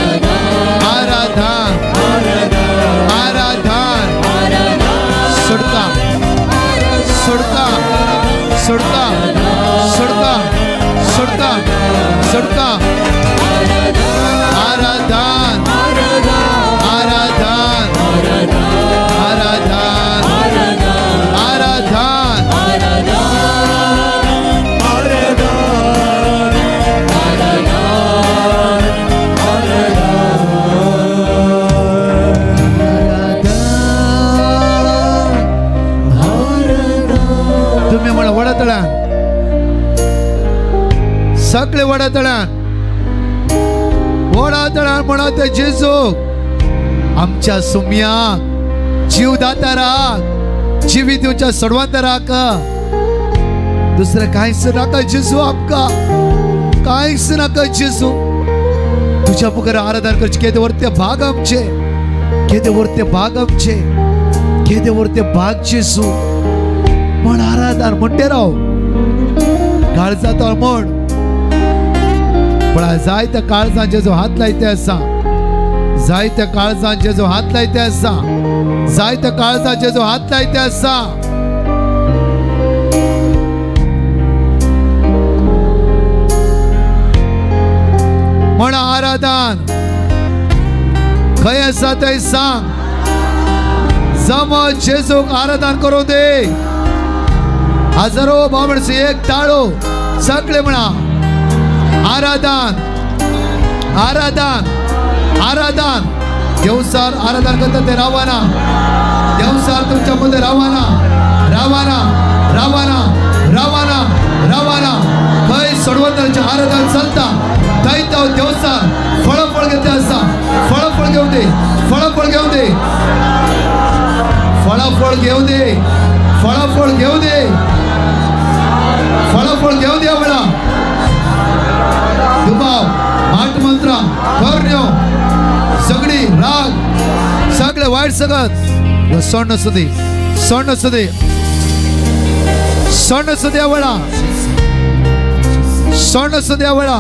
सगळे व्हडा तळ्यान, व्हडा तळ्यान म्हणा ते जेजू आमच्या सुम्याक जीव दाताराक जिवीत दिवच्या सडवांतराक दुसरं कांयच नाका जेजू, आमकां कांयच नाका जेजू. तुझ्या मुखार आराधन करचे केदे वरते भाग आमचे, केदे वरते भाग आमचे, केदे वरते भाग जेजू. म्हण आराधन म्हणटे राव काळजात म्हण, पण जायत्या काळजांचे जो हात लायते आसा, जायत्या काळजांचे जो हात लायते आसा, जायत्या काळजांचे जो हात लायते आसा. म्हण आराधन खंय आसा थंय सांग, जमत जेजूक आराधन करूं दे. हजारो बाबडसे एक ताळो सगळे म्हणा आराधन आराधन आराधन. देवसार आराधन करता ते रावाना, देवसार तुमच्या मध्ये रावाना रावाना रावाना रावाना रावाना. खंय सोडवताचे आराधन चलता थंय तो देवसार फळफळ घेते आसा. फळफळ घेऊ दे, फळफळ घेऊ दे, फळाफळ घेऊ दे, फळाफळ घेऊ दे, फळाफळ घेऊ दे. वेळा दुबाव माट मंत्र करण्यो सगळी राग सगळे वाईट सगळं सण असू दे, सण असू दे, सण असू द्या वेळा, सण असू द्या वेळा,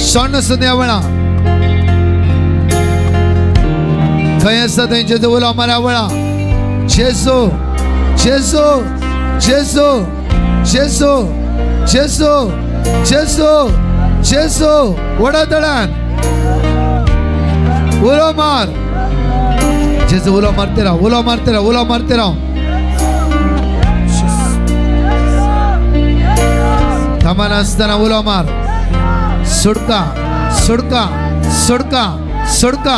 सण असू द्या वेळा. खंय आसा थंय जेजू उलो मारा वेळा. जेजू जेजू जेजू जेजू जेजू जेजू जेजू. वडा तळान उलो मार जेजू, उलो मारते राव, उलो मारते राव, उलो मारते राव. थांबनासतना उलो मार. सुडका सुडका सुडका सुडका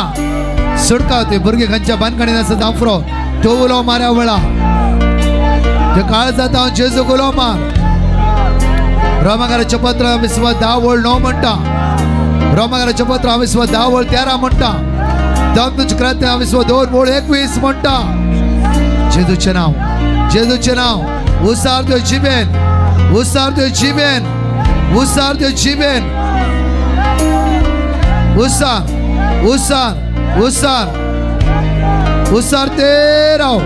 सुडका. ते भुरगे खंयच्या बांदकाणीन आसा जांफरो तो उलो मारा वेळा. ते काळ जाता जेजूक उलो मार. रोमाकाराचें पत्र विस्वा 10:9 म्हणटा, रोमाकाराचें पत्र विस्वा 10:13 म्हणटा, धर्मदूत विस्वा 2:21 म्हणटा. जेजूचें नांव, जेजूचें नांव. उसार त्यो जिबेन, उसार त्यो जिबेन, उसार त्यो जिबेन, उसार उसार उसार उसार ते राव.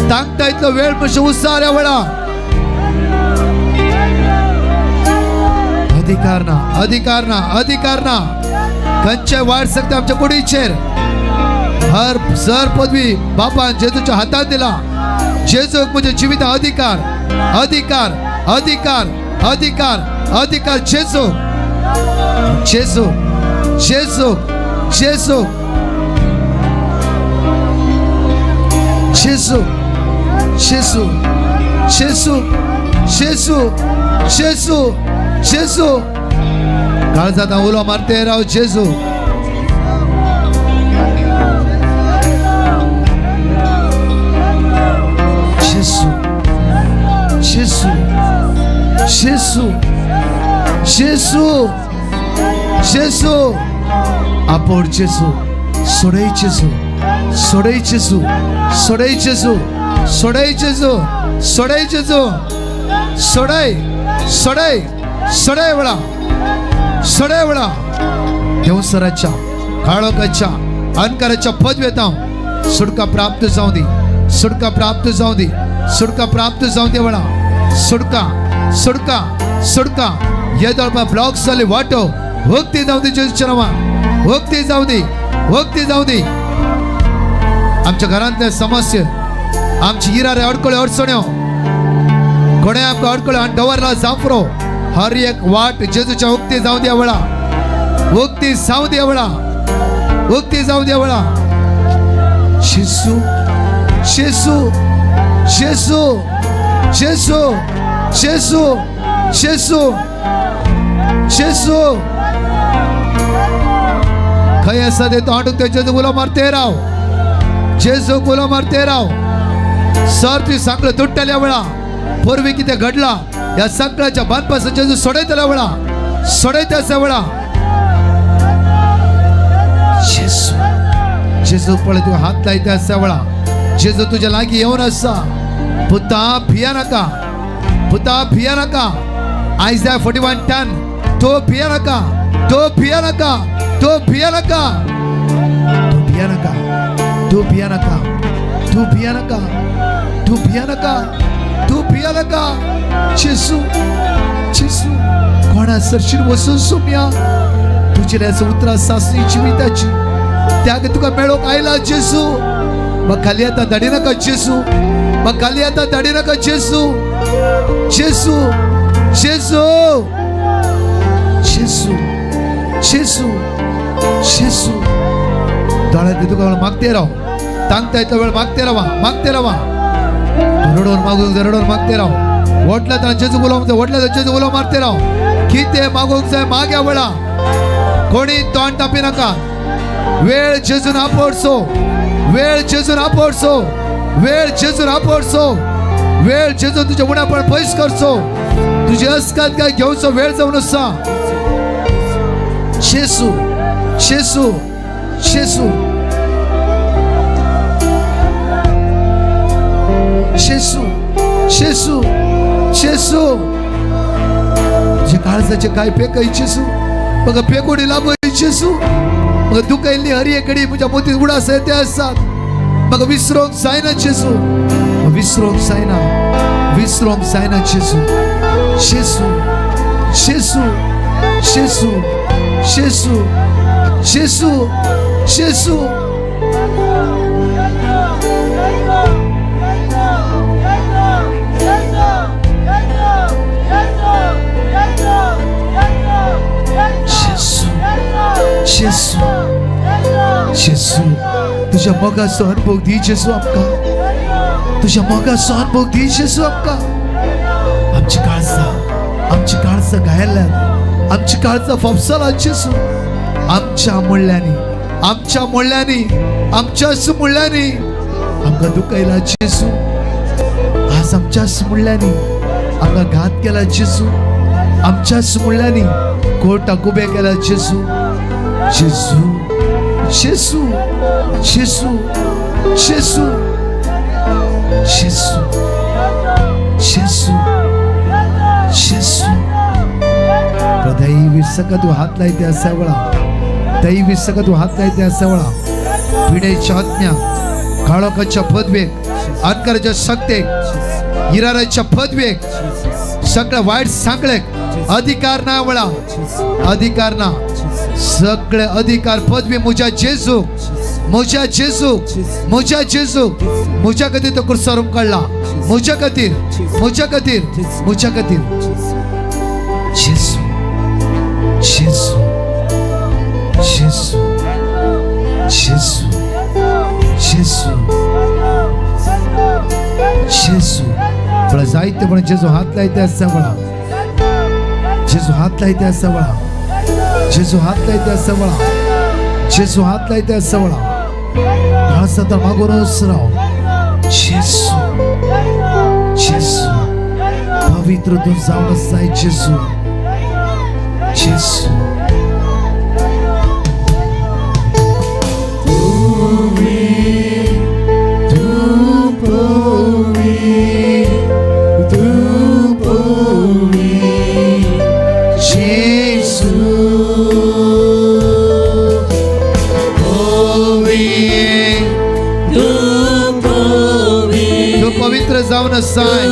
तांकता इतलो वेळ मातशें उसार ह्या वेळा. अधिकार ना, अधिकार ना, अधिकार ना. खंयचे वायट शक्ती आमच्या कुडीचेर हर सर पदवी बापान जेजूच्या हातात दिला. जेजूक म्हज्या जिविता अधिकार अधिकार अधिकार अधिकार अधिकार. जेजू जेजू जेजू जेजू जेजू जेजू जेजू जेजू जेजू जेजू. काळजात उलो मारते राव जेजू. जेजू जेजू जेजू जेजू जेजू. आपोड जेजू, सोडय जेजू, सोडय जेजू, सोडय जेजू, सोडय जेजू, सोडय जेजू, सोडय सोडय सोडय वेळा, सोडय वेळा. देवसराच्या काळोखाच्या अनकाराच्या पदवेत हांव सुटका प्राप्त जावं दी, सुटका प्राप्त जावं दी, सुटका प्राप्त जावं दे वेळा. सुटका सुटका सुटका. येदोळपा ब्लॉक जाले वाटो वक्ती जावं दी जेजूच्या नांवान, वक्ती जावं दी, वक्ती जावं दी. आमच्या घरांतले समस्या, आमची इरारे अडकळे अडचण्यो, कोणे आमकां अडकळे आनी दवरला जाफरो, हर एक वाट जेजूच्या उक्ती जावं द्या वेळा, उक्ती जावं द्या वेळा, उक्ती जावं द्या वेळा. जेजू जेजू जेजू जेजू जेजू जेजू जेजू. खंय आसा ते तोंड उक्तें जेजू उलो मारते राव, जेजू उलो मारते राव. सर तुवें सांगलें तुट्टल्या वेळा पूर्वी कितें घडला ह्या सगळ्याच्या बांदपासून जेजू सोडयतल्या वेळा, सोडयता आसा वेळा. जेजू, जेजू पळय तुका हात लायता आसा वेळा. जेजू तुज्या लागीं येवन आसा. पुता भिया नाका, पुता भिया नाका. आयजा 41:10. तो भिया नाका, तो भिया नाका, तो भिया नाका, तू भिया नाका, तू भिया नाका, तू भिया नाका, तू भिया नाका, तू भिया नाका. जेजू, जेजू कोणा सरशील वचून सोम्या तुजे उतरां सासणी जिविताची त्याग तुका मेळोवंक आयला जेजू. मग खाली आतां धाडी नाका जेजू, मग खाली आतां धाडी नाका जेजू. जेजू, जेजू, जेजू, जेजू, जेजू. दोळ्यांत तुका मागते राव, तांगता इतलो वेळ मागते रावा, मागते रावा. रडोवन मागूंक जाय, रडोवन मागते राव. वडल्या तर जेजू उलो, वडल्या तर जेजू उलो मारते राव. कितें मागूंक जाय माग्या वेळा, कोणी तोंड तापी नाका. वेळ जेजून आपोडसो, वेळ जेजून आपोडसो, वेळ जेजून आपोडसो, वेळ जेजून तुझ्या उणापण पयस करचो, तुझी अस्कात काय घेवचो वेळ जावन आसा. जेजू, जेजू, जेजू, जेजू, जेजू, जेजू. तुझ्या काळजाचे काय पेकय जेजू, मग पेकोडी लाभय जेजू. मग दुखयल्ली हरी एकडी म्हज्या मोतीत उडास ते आसात. मग विसरोंक जायना जेजू, विसरोंक जायना, विसरोंक जायना जेजू. जेजू, जेजू, जेजू, जेजू, जेजू, जेजू. जेजू, जेजू, जेजू. तुझ्या मोगाचो अनुभव दी जेजू आमकां, तुझ्या मोगाचो अनुभव दी जेजू आमकां. आमची काळजां, आमची काळजां घायल्ल्यात, आमची काळजां फोपसला जेजू. आमच्या मुळ्यांनी, आमच्या मुळ्यांनी, आमच्याच मुळ्यांनी आमकां दुखयला जेजू. आज आमच्याच मुळ्यांनी आमकां घात केला जेजू. आमच्याच मुळ्यांनी कोर्टाक उबे केला जेजू. जेजू, जेजू, जेजू, जेजू, जेजू, जेजू, जेजू. दैवी सगळं तू हात लायते असा वेळा, दैवी सगळं तू हात लायते असा वेळा. पिडेच्या आज्ञा, काळोखाच्या पदवेक, अंधकाराच्या शक्तेक, इराराच्या पदवेक, सगळ्या वाईट सांगळेक अधिकार ना वेळा, अधिकार ना. सगळे अधिकार पदवी म्हज्या जेजू, म्हज्या जेजू, म्हज्या जेजू. म्हज्या खातीर तो क्रुसार काडला, म्हज्या खातीर, म्हज्या खातीर, म्हज्या खातीर. जेजू, जेजू, जेजू, जेजू, जेजू, जेजू. पण जायते पण जेजू हात लायते आसता वेळा, जेजू हात लायते आसता वेळा, जेजू हात लायते आसता वेळा, जेजू हात लायते आसता वेळा. काळजा तर मागूनच राव. जेजू, जेजू, पवित्र तूं जावन जाय जेजू. जेजू. तूं पवित्र जावन आसाय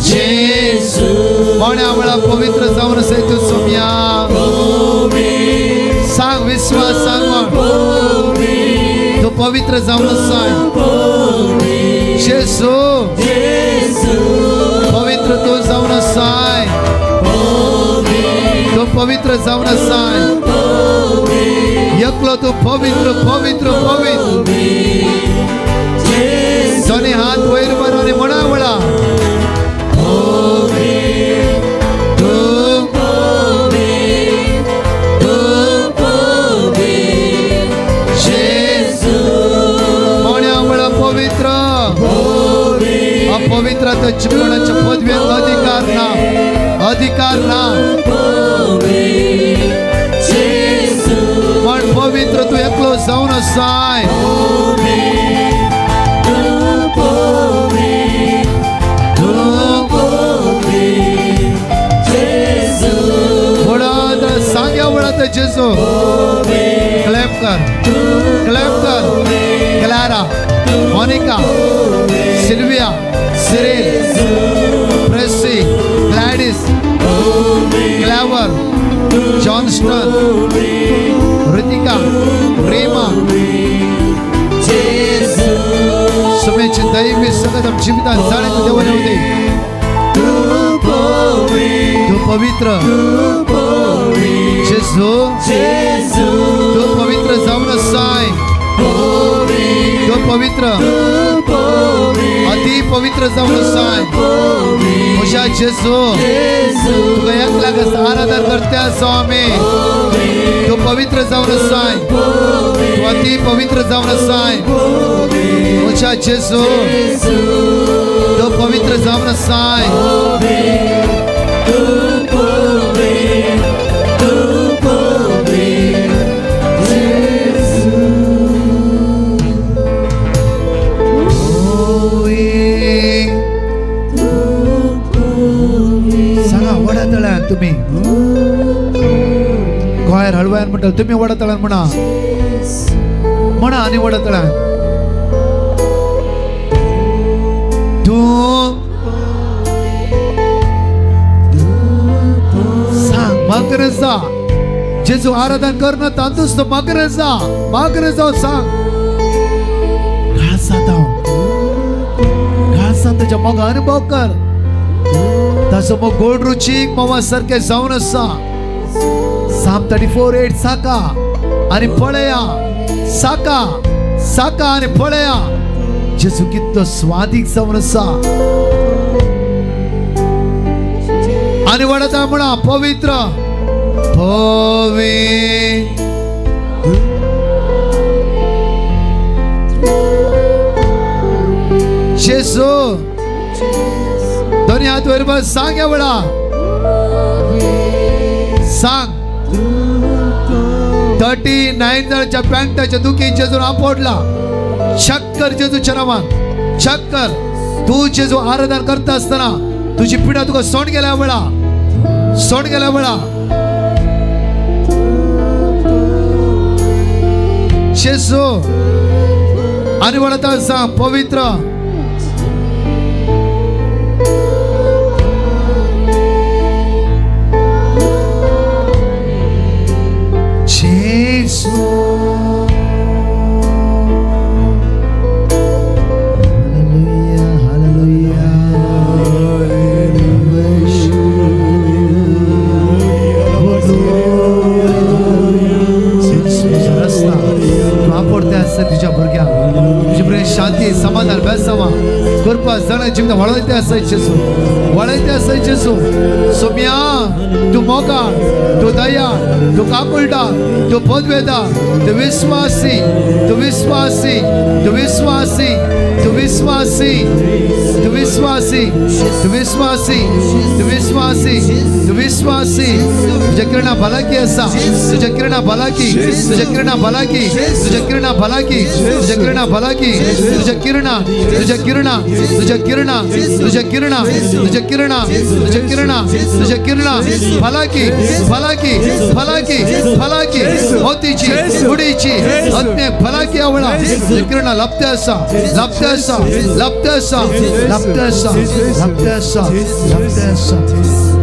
जेजू. कोण्या वेळा पवित्र जावन आसाय तूं सोम्या. सांग विश्वास, सांग तूं पवित्र जावन आसाय जेजू. पवित्र तूं जावन आसाय, तूं पवित्र जावन आसाय. एकलो तूं पवित्र, पवित्र, पवित्र. दोनी हात वयर मार आनी म्हणा वेळा. त्या मरणाच्या पदवेर अधिकार ना, अधिकार ना. पण पवित्र तू एकलो जावन आसाय. व्हडा सांग्या व्हडा जेजू. क्लॅप कर, क्लॅप कर. Clara, Monica, Sylvia, Cyril, Pressy, Gladys, Claver, Johnston, Ritika, Rema. सुमेची दैवी सगळं आमच्या जिवितात जाणे देवाने होते. तू पवित्र जेजू, तू पवित्र जाऊन साय. तू पवित्र, अति पवित्र जाऊन साय. म्हज्या जेजू, तुका एकल्याक आराधन करते स्वामी. तू पवित्र जाऊन साय, तू अति पवित्र जाऊन साय. म्हज्या जेजू, तू पवित्र जाऊन साय. सांगा वडा तळ्यान तुम्ही गोंयार हळवायन म्हणटा, तुम्ही वडा तळ्यान म्हणा, म्हणा आनी वडा तळ्यान. तूं सांग मागरे जा जेजू, आराधन कर तांतूच तो मागरे जा, मागरे जाव सांग. घासात हांव घासात तुज्या मोग अनुभव कर. ताचो मोग गोड रुचीक मोवा सारकें जावन आसा. साम 34:8 साका आनी पळया, साका साका आनी पळया जेजू कितलो स्वादीक जावन आसा. आनी वडता म्हणा पवित्र पवित्र. जेजू, दोन्ही हात वर बस सांग एवढा सांग. 39 जणांच्या पॅन्टाच्या दुखी जेजून आपडला. चक्कर जेजूच्या नावान चक्कर. तू जेजू आराधन करता असताना तुझी पिढा तुका सोड गेल्या वेळा, सोड गेल्या वेळा. जेजू आणि वळता सांग पवित्र. जेजू, हालेलुया, हालेलुया. रस्ता तू आपडते आसता तुझ्या भुरग्यांक, तुज्या भुरग्यांक शांती समाधान बेसावा कृपा जाणा जिवना वळयते आसा जेजू, वळयते आसा जेजू. सोम्या तू मोगाळ, तू दयाळ, तू काकुळटा, तू पदवेदा, तू विश्वासी, तू विश्वासी, तू विश्वासी, तू विश्वासी, तू विश्वासी, तू विश्वासी, तू विश्वासी, तू विश्वासी. तुझ्या किरणा भलाकी आसा, तुझ्या किरणा भलाकी, तुझ्या किरणा भलाकी, तुझ्या किरणा भलाकी, तुझ्या किरणा भलाकी, तुझ्या किरणा, तुझ्या किरणा, तुझ्या किरणा, तुझ्या किरणा, तुझ्या किरणा, तुझ्या किरणा, तुझ्या किरणा भलाकी, भलाकी, भलाकी, भलाकी. मोतीची गुडीची आत्म्याक भलाकी आवडा. तुझ्या किरणा लाभते आसा, लाभते आसा, लाभते आसा, लाभते आसा, लाभते आसा, लाभते आसा.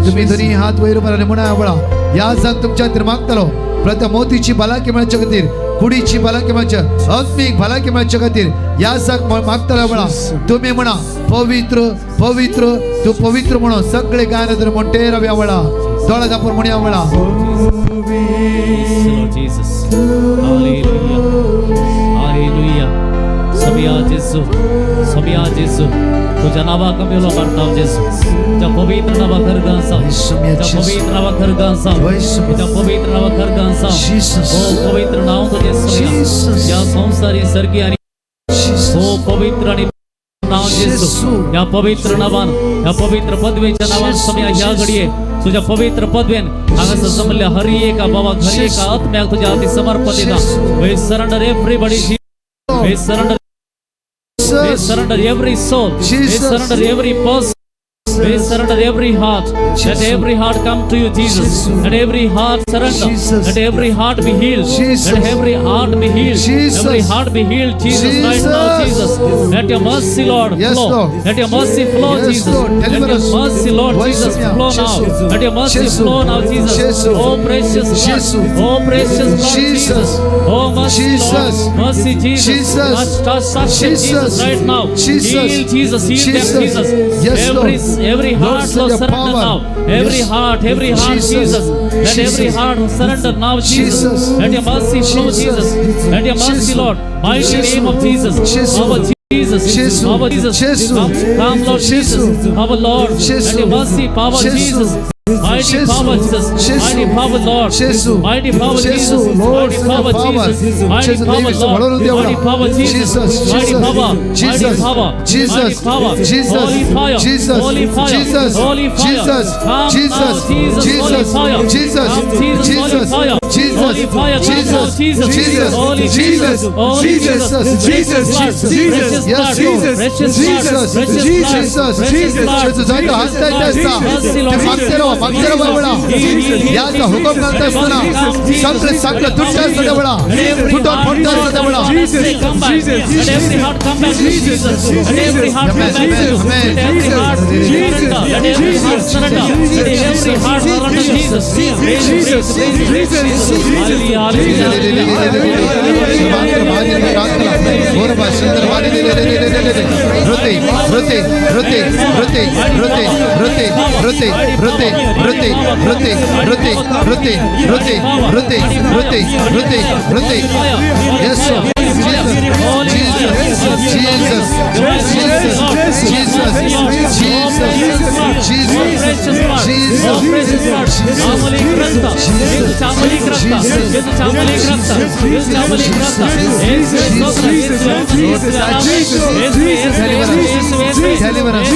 तुम्ही दोन्ही हात वयर उबार म्हणा आवडा या जाग तुमच्या खातीर मागतलो. प्रथम मोतीची भलाकी मेळच्या खातीर, कुडीची भलाकी मेळच्या, आत्मीक भलाकी मेळच्या खातीर या जाग मागतलो आवडा. तुम्ही म्हणा पवित्र पवित्र तू पवित्र म्हणून सगळे गायन तर म्हणते रवी आवडा. दोळा दापून म्हणया आवडा. Yes, Lord Jesus. Hallelujah. Hallelujah. समिया जेजू, समिया जेजू, तुझ्या नावाक आमी उलो मारता जेजू. तुझ्या पवित्र नावाक खरगां आसा. सोम्या तुझ्या जेजू. पवित्र नावाक खरगां आसा. तुझ्या पवित्र नावाक खरगां आसा. Jesus. ओ पवित्र नाव तुझे समिया. Jesus. या संसारी सर्गी आणि Jesus. ओ पवित्र आणि नांव जेजू, ह्या पवित्र नांवान, ह्या पवित्र पदवेच्या नांवान सोम्या ह्या घडये तुझ्या पवित्र पदवेन हांगासर जमल्ल्या हर एका बाबाक, हर एका आत्म्याक तुझ्या हाती समर्पण दिता. We surrender everybody. We surrender. We surrender every soul. We Jesus. Surrender every person. We surrender every heart. Let every heart come to you, Jesus. Let every heart surrender. Jesus. Let every heart be healed. Jesus. Let every heart be healed. Jesus. Every heart be healed, Jesus, right now, Jesus. Jesus. Let your mercy, Lord, Yes, flow. Lord. Let your mercy flow, Yes, Jesus. Lord. Let Deliver your us. mercy, Lord Voice Jesus, me. flow now. Jesus. Let your mercy Jesus. flow now, Jesus. Jesus. Oh, precious blood. Jesus. Oh, precious blood, Jesus. Jesus. Oh, mercy, Jesus. Lord. Mercy, Jesus. Jesus. Touch, touch, touch them, Jesus. Jesus, right now. Jesus. Heal, Jesus. Heal them, Jesus. Jesus. Yes, Every Lord. every Lord, heart, send Lord, your surrender power. now. Every Yes. heart, every heart, Jesus. Jesus. Let every Jesus. heart surrender now, Jesus. Jesus. Let your mercy flow, Jesus. Jesus. Let your mercy, Jesus. Lord. Mighty Jesus. name of Jesus. Jesus. Our Jesus. Jesus. Our Jesus. Jesus. Come, come, Lord Jesus. Jesus. Our Lord. Jesus. Let your mercy, power, Jesus. Jesus. Mighty Jesus. power, Jesus. Jesus. Mighty power, Lord. Jesus. Mighty power, Jesus. Jesus. Lord, Mighty send your power, power. Jesus. Mighty Jesus, power, David, Lord. वळून देवळा. Mighty power, Jesus. Jesus. Mighty Jesus. power. Mighty Jesus. power. Mighty Jesus. power. Jesus. Holy fire. Jesus. Holy fire. Jesus. Holy fire. Jesus. Come Jesus. now, Jesus. Holy Jesus. fire. Jesus. Come, Jesus. Holy Jesus. fire. Jesus. Holy fire. Come now, Jesus. Jesus. Jesus. Holy Jesus. Holy Jesus. Jesus. Jesus. Precious blood. Jesus. Precious Yes, blood. Lord. Precious blood. Jesus. Precious blood. Jesus. Precious blood. Jesus. जायतो हात लायत आसता. Mercy, ते Lord. मागते राव, मागते राव वेळा. याचा हुकम घालता असताना सगळे सगळे तुटते असता वेळा, तुटून पडता असता वेळा. Come back. Let every heart come back to Jesus. Let every heart come back to you. Amen. Let every heart surrender. Let every heart surrender. Let every heart surrender Jesus. Praise, praise, praise, praise. Hallelujah, hallelujah, hallelujah. ऋते ऋते ऋते ऋते ऋते ऋते ऋते ऋते ऋते ऋते ऋते ऋते ऋते ऋते ऋते ऋते ऋते. Yes, Jesus, Jesus, Jesus, Jesus, Jesus, Jesus, Jesus. चामलिक रक्त, चामलिक रक्त, चामलिक रक्त, चामलिक रक्त. Deliver us. Deliver us.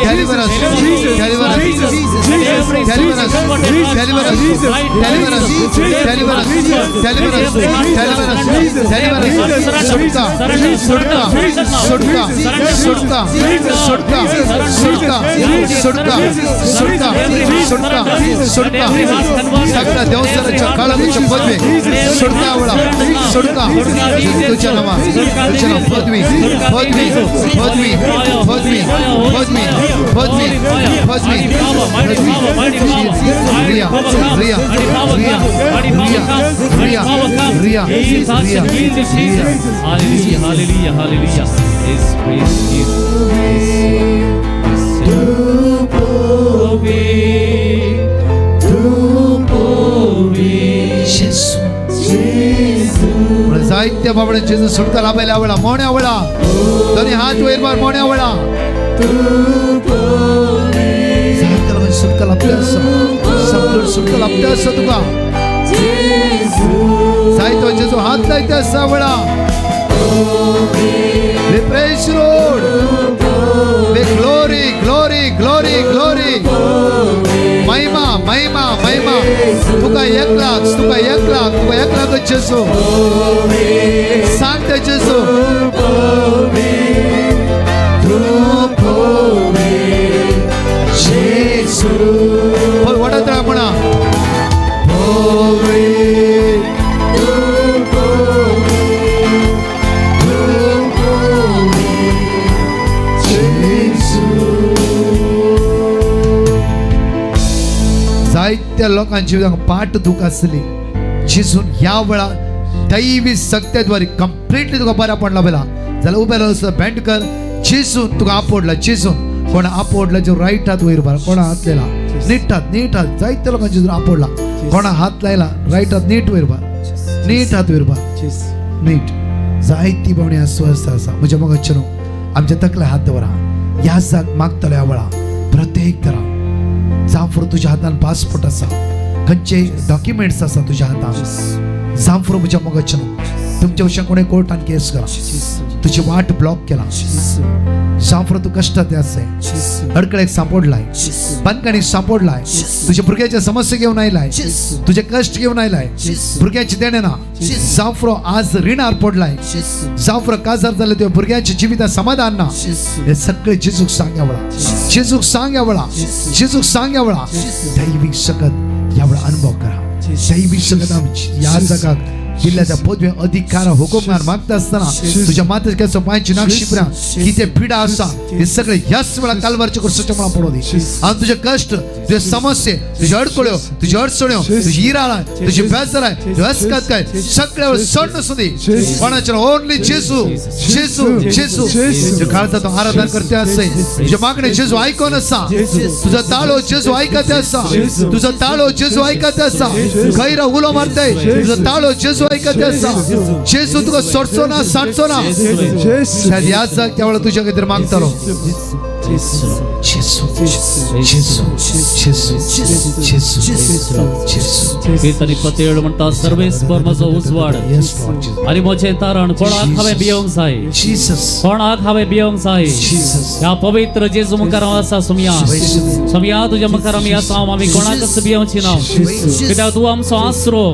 Deliver us. Deliver us. Deliver us. Deliver us. Deliver us. Deliver us. Deliver us. Deliver us. सुटका, सुटका, सुटका, सुटका, सुटका, सुटका, सुटका, सुटका, सुटका, सुटका. सगळ्या देवसराच्या काळाच्या पदवी सुटका आवडा, सुटका. तुझ्या नावा, तुझ्या नाव पदवी, पदवी, पदवी, पदवी, पदवी, पदवी, पदवी, Riya, Riya, Riya, Riya, Riya, Riya, Riya. Hallelujah, hallelujah, hallelujah. Yes, praise Jesus. Yes, Lord. Yes, Lord. जायत्या बाबड्या जेजू सुटका लाभायला आवडा, मोण्या आवडा, दोन्ही हात वयर मार, मोण्या आवडा. जायत्या लोकांनी सुटका लाभते आसा, सगळं सुटका लाभते आसा तुका. जायतो जेजू हात लायते आसा आवडा. We praise you, Lord. We glory, glory, glory, glory. महिमा, महिमा, महिमा. तुका 1 लाख, तुका 1 लाख, तुका 1 लाख जेजू. सांगते जेजू. तूं जेजू. वडत राहा म्हणा. पवित्र, तूं पवित्र, तूं पवित्र, जेजू. जायत्या लोकांची जिवितांत पाठ दुख आसली, जिजून ह्या वेळा दैवी सक्त्याद्वारे कंप्लिटली तुका बऱ्या पडला बेला जाल्यार उबे रावन बँड कर. जेजून तुका आपोडला, जेजून कोणा आपोडला जो रायट हात वयर भार. कोणा हात लायला? नीट हात, नीट हात. जायत्या लोकांची जेजून आपोडला. कोणा हात लायला? रायट हात नीट वयर भार, नीट हात वयर भार, नीट. जायती पावणी अस्वस्थ आसा. म्हज्या मोगाचे न्हू, आमच्या तकले हात दवरा. ह्या जाग मागतलो ह्या वेळा प्रत्येक तरा. जांव तुज्या हातान पासपोर्ट आसा, खंयचे डॉक्युमेंट्स आसा तुज्या हातान, जांव म्हज्या मोगाचे न्हू. तुमच्या विशयान कोणी कोर्टान केस करा, तुझी वाट ब्लॉक केला, जावं तू कष्टात असे, अडकळेक सापडलाय, बंदखणीक सापडलाय, तुझ्या भुरग्याच्या समस्या घेऊन आयलाय, तुझे कष्ट घेऊन आयलाय, भुरग्याची देणे ना, जावं आज रिणार पडलाय, जावं काजार झाले तुझ्या भुरग्याच्या जिवितात समाधान ना, हे सगळे जेजूक सांग यावळा, जेजूक सांग यावळा, जेजूक सांग यावळा. दैविक सकत यावेळा अनुभव करा. दैविक सकत आमची या जगात दिल्ल्या त्या पदवी अधिकार हुकुमगार मागता असताना तुझ्या मातेच्या पायांची नाक्षी किती पीडा असा हे सगळे ह्याच वेळा कालवारच्या कुर्साच्या मला पडू दे. आणि तुझे कष्ट, तुझे समस्ये, तुझे अडकळ्यो, तुझी अडचण्यो, तुझी इराळा, तुझी बेजार आहे, तुझी अस्कात काय सगळ्यावर सण नसू दे. कोणाच्या ओनली जेसू, जेसू, जेसू. तुझ्या काळजात तू आराधना करते असे, तुझ्या मागणे जेसू ऐकून असा, तुझा ताळो जेसू ऐकत असा, तुझा ताळो जेसू ऐकत असा. खैरा उलो मारताय, तुझा ताळो जेसू ऐकत असा. जेसू तुका सोडचो ना, सांडचो ना. शायद याच जाग त्यावेळेला तुझ्या काहीतरी मागतालो. जेसू, जेसू, जेसू, जेसू, जेसू. कीर्तन 27 म्हणटा, सर्वेस्पर म्हजो उजवाड Yes, Lord Jesus. आनी म्हजें तारण, कोणाक हांवें भियोंक जाय? Jesus. कोणाक हांवें भियोंक जाय? Jesus. ह्या पवित्र जेजू मुखार हांव आसा सोमया, सोमया, तुज्या मुखार आमी आसा, आमी कोणाकच भियोवची ना, कित्याक तूं आमचो आसरो,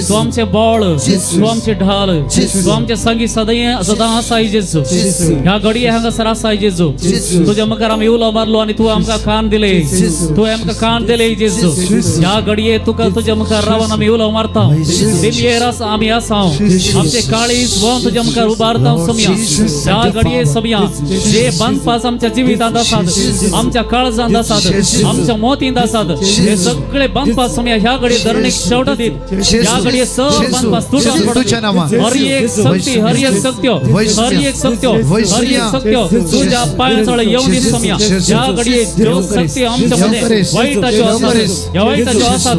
तूं आमचें बळ, तूं आमचें ढाल, तूं आमचे संगी सदां सदां आसाय जेजू. ह्या घडये हांगासर आसाय जेजू. तुज्या मुखार आमी उलो मारलो आनी तूं आमकां कान दिले, तूं आमकां कान दिले जेजू. ह्या घडये तुका तुज्या मुखार रावन आमी उलो मारता, दिमयेर आसा आमी आसा, आमचे काळीज वन तुज्या मुखार उबारता सोमया. ह्या घडये सोमया, जे बांदपास आमच्या जिवितांत आसात, आमच्या काळजांत आसात, आमच्या मोतींत आसात, हे सगळे बांदपास सोमया ह्या घडये धरणीक शेवट दीत. ह्या घडये सर बांदपास तुटून तुझ्या नावान. हर एक शक्ती, हर एक शक्त्यो, हर एक शक्त्यो, हर एक शक्त्यो तुझ्या पायांतळ येवन दीत सोमया. ह्या घडये ज्यो शक्ती आमच्या मध्ये वाईटाच्यो आसात, ह्या वाईटाच्यो आसात,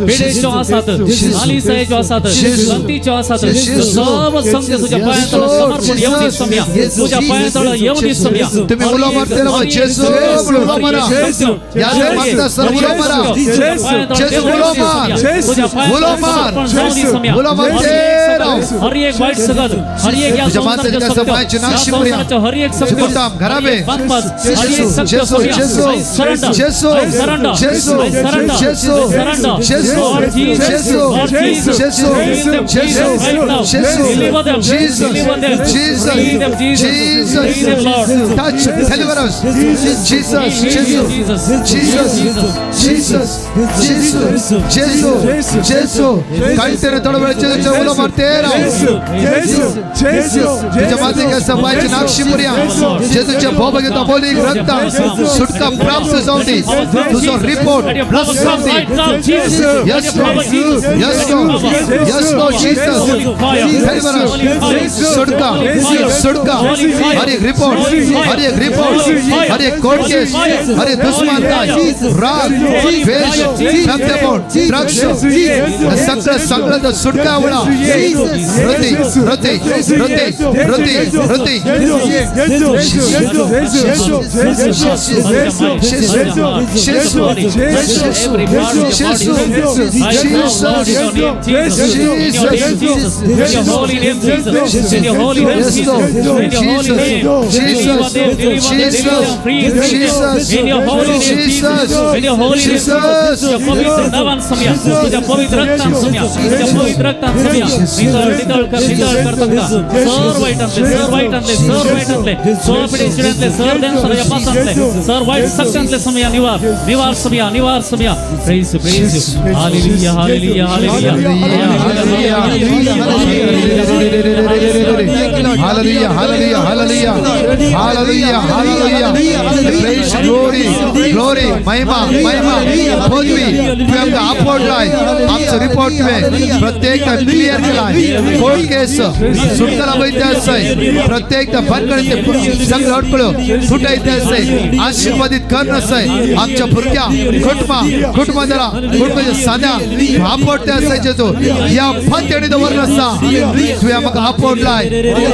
पिडेच्यो आसात, नालिसायेच्यो आसात, संतीच्यो आसात, सर्व शक्ती तुझ्या पायांतळ समर्पण येवन दीत सोमया. तुझ्या पायांतळ येवन दीत सोमया. तुम्ही उलो मारते राहा, जेजू उलो मारा. या मागता सर उलो मारा. जेजू उलो मार. उलो मार. उलो मारते राहा. हर एक वाईट सगत, हर एक या तुझ्या मातेच्या संसाराच्या कसं सत्य, पायाची या नाक्षी पुऱ्या. संसाराच्या हर एक सत्य, कुटुंब, घराबे. बांधपास, हर एक सत्य जेजू, सोमया. जेजू, I surrender. जेजू, I surrender. जेजू, I surrender. जेजू, I surrender. जेजू, Lord Jesus. जेजू, Lord Jesus. जेजू, Heal them, जेजू, Jesus, right now. जेजू, Deliver them. Jesus, Deliver them. Jesus, Free them, Jesus. Jesus, Free them, Lord. Touch, deliver us. Jesus, Jesus. Jesus, Jesus, Jesus, Jesus, Jesus, Jesus. ಕಂಟಿನ ತೊಡಬೇಡ, ಜೇಸು ಉಲೋ ಮಾಡ್ತೇ Rao. तुझ्या मातेच्या सभाची नाक्षी पुऱ्या, जेजूच्या भोवभाग्याचा बोली ग्रंथ सुटका प्राप्त जाऊ दे. तुझो report Let your plus power जाऊ come they. right now, Jesus. Yes, Let your power, Lord. Jesus. Yes, Lord. Yes, Lord Jesus. Deliver us. सुटका, सुटका. हर एक रिपोर्ट, हर एक रिपोर्ट, हर एक कोर्ट केस, हर एक दुश्मन काय राग, द्वेष, ड्रग्स, सगळं सगळं सुटका आवडा. हृदय, हृदय, हृदय, हृदय, हृदय. Every part of your body. Right now, Lord, in your name, Jesus. In your name, Jesus. In your holy name, Jesus. In your holy name, Yes, Jesus. Lord. In your holy Jesus. name. Deliver them, deliver them, deliver them, free, free them. Jesus. In your holy name, Jesus. Jesus. In your holy name, Jesus. तुझ्या पवित्र नावान सोमया, तुझ्या पवित्र रक्तान सोमया, तुझ्या पवित्र रक्तान सोमया. नितळ, नितळ कर, नितळ कर तांकां. सर वायटांतले, सर वायटांतले, सर वायटांतले, सर पिडेशिड्यांतले, सर देनसराच्या पासांतले, सर वायट सक्त्यांतले सोमया निवार, निवार सोमया, निवार Somaiya. Praise, praise. Hallelujah, hallelujah, hallelujah. Hallelujah, hallelujah, hallelujah, hallelujah, hallelujah. Praise, glory, glory, महिमा, महिमा, पदवी तुवें आमकां आपडलाय. आमचो रिपोर्ट तुवें प्रत्येक क्लियर केलाय. कोर्ट केस सुटका वयता आसाय. प्रत्येक भानगडीचे सगळे अडकळ्यो सुटायते आसाय. आशीर्वादित कर आसाय. आमच्या भुरग्या कुटुंबा, कुटुंबा जरा कुटुंबाच्या साद्या आपडते आसाय. जेजू या फांत्याने दवरलं आसा. तुवें म्हाका आपडलाय,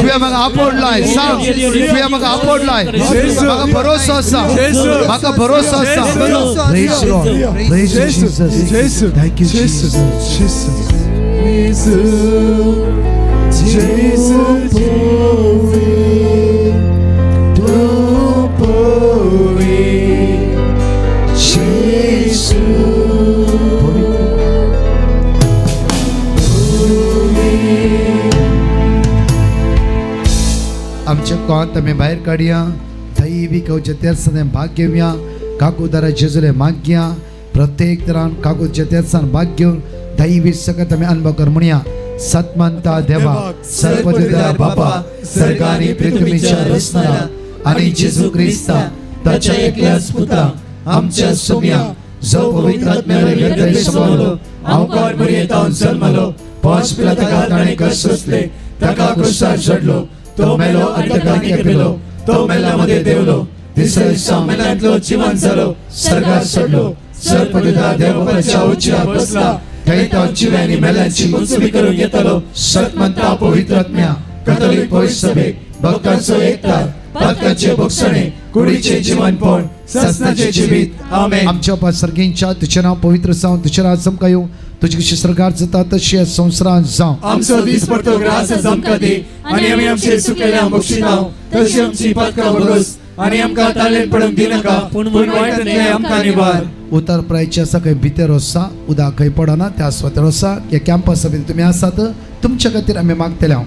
तुवें म्हाका आपडलाय. सांग, तुवें म्हाका आपडलाय. म्हाका भरोसो आसा, म्हाका भरोसो आसा. Praise Lord. Praise Jesus. Thank you, Jesus. Jesus. जेजू पवी, तूं पवी, जेजू आमच्या कोंत आमी भायर काडया, दैवीक तेरसान भाग घेवया, काकुदारा जेजुले मागया. प्रत्येक तरान काकू तेरसान भाग घेवन दैवी सकत आमी अनुभव कर म्हणया. सतमंता देवा, सर्वदिदा बापा, सर्गानी पृथ्वीच्या रचणारा आणि जेजू क्रिस्ता ताच्या एकल्याच पुता आमच्या सोम्या, जो पवित्र आत्म्याला गर्भे समावलो, अवकार मरियेतावन जल्मलो, पांच पिला ताणें कष्ट सोंसले, ताका क्रुसार चडलो, तो मेलो आनी ताका खेपिलो, तो मेल्या मदें देवलो, तिसऱ्या दिसा मेल्यांतलो जिवन जालो, सर्गार चडलो, सर्पदिदा देवबापाच्या उजव्या बसला, थंय तो जिव्या आनी मेल्यांची मुंचबी करूंक येतलो. सतमंता पवित्र आत्म्या, कथोलीक पवित्र सभेक, भक्तांचो एकतार, पातकाचे भोगसणे, कुडीचे जीवनपण, ससनाचे जिवीत. आमेन. आमच्या बापा सर्गींच्या, तुझें नांव पवित्र जावं, तुझें राज आमकां येवं, तुजी कशी सरकार जाता तशी ह्या संवसारांत जावं. आमचो दीस पडतो ग्रास आमकां दी आनी आमी आमचे चुकलेल्या बक्षिताव तशी आमची पातकां भोगस आनी आमकां ताळेन पडूंक दिनाका, पूण वायटांतलें आमकां निवार. उतर प्रायचे आसा खंय भितर आसा, उदक खंय पडना त्या सुवातेर आसा. ह्या कॅम्पसा भितर तुमी आसात, तुमच्या खातीर आमी मागतले. हांव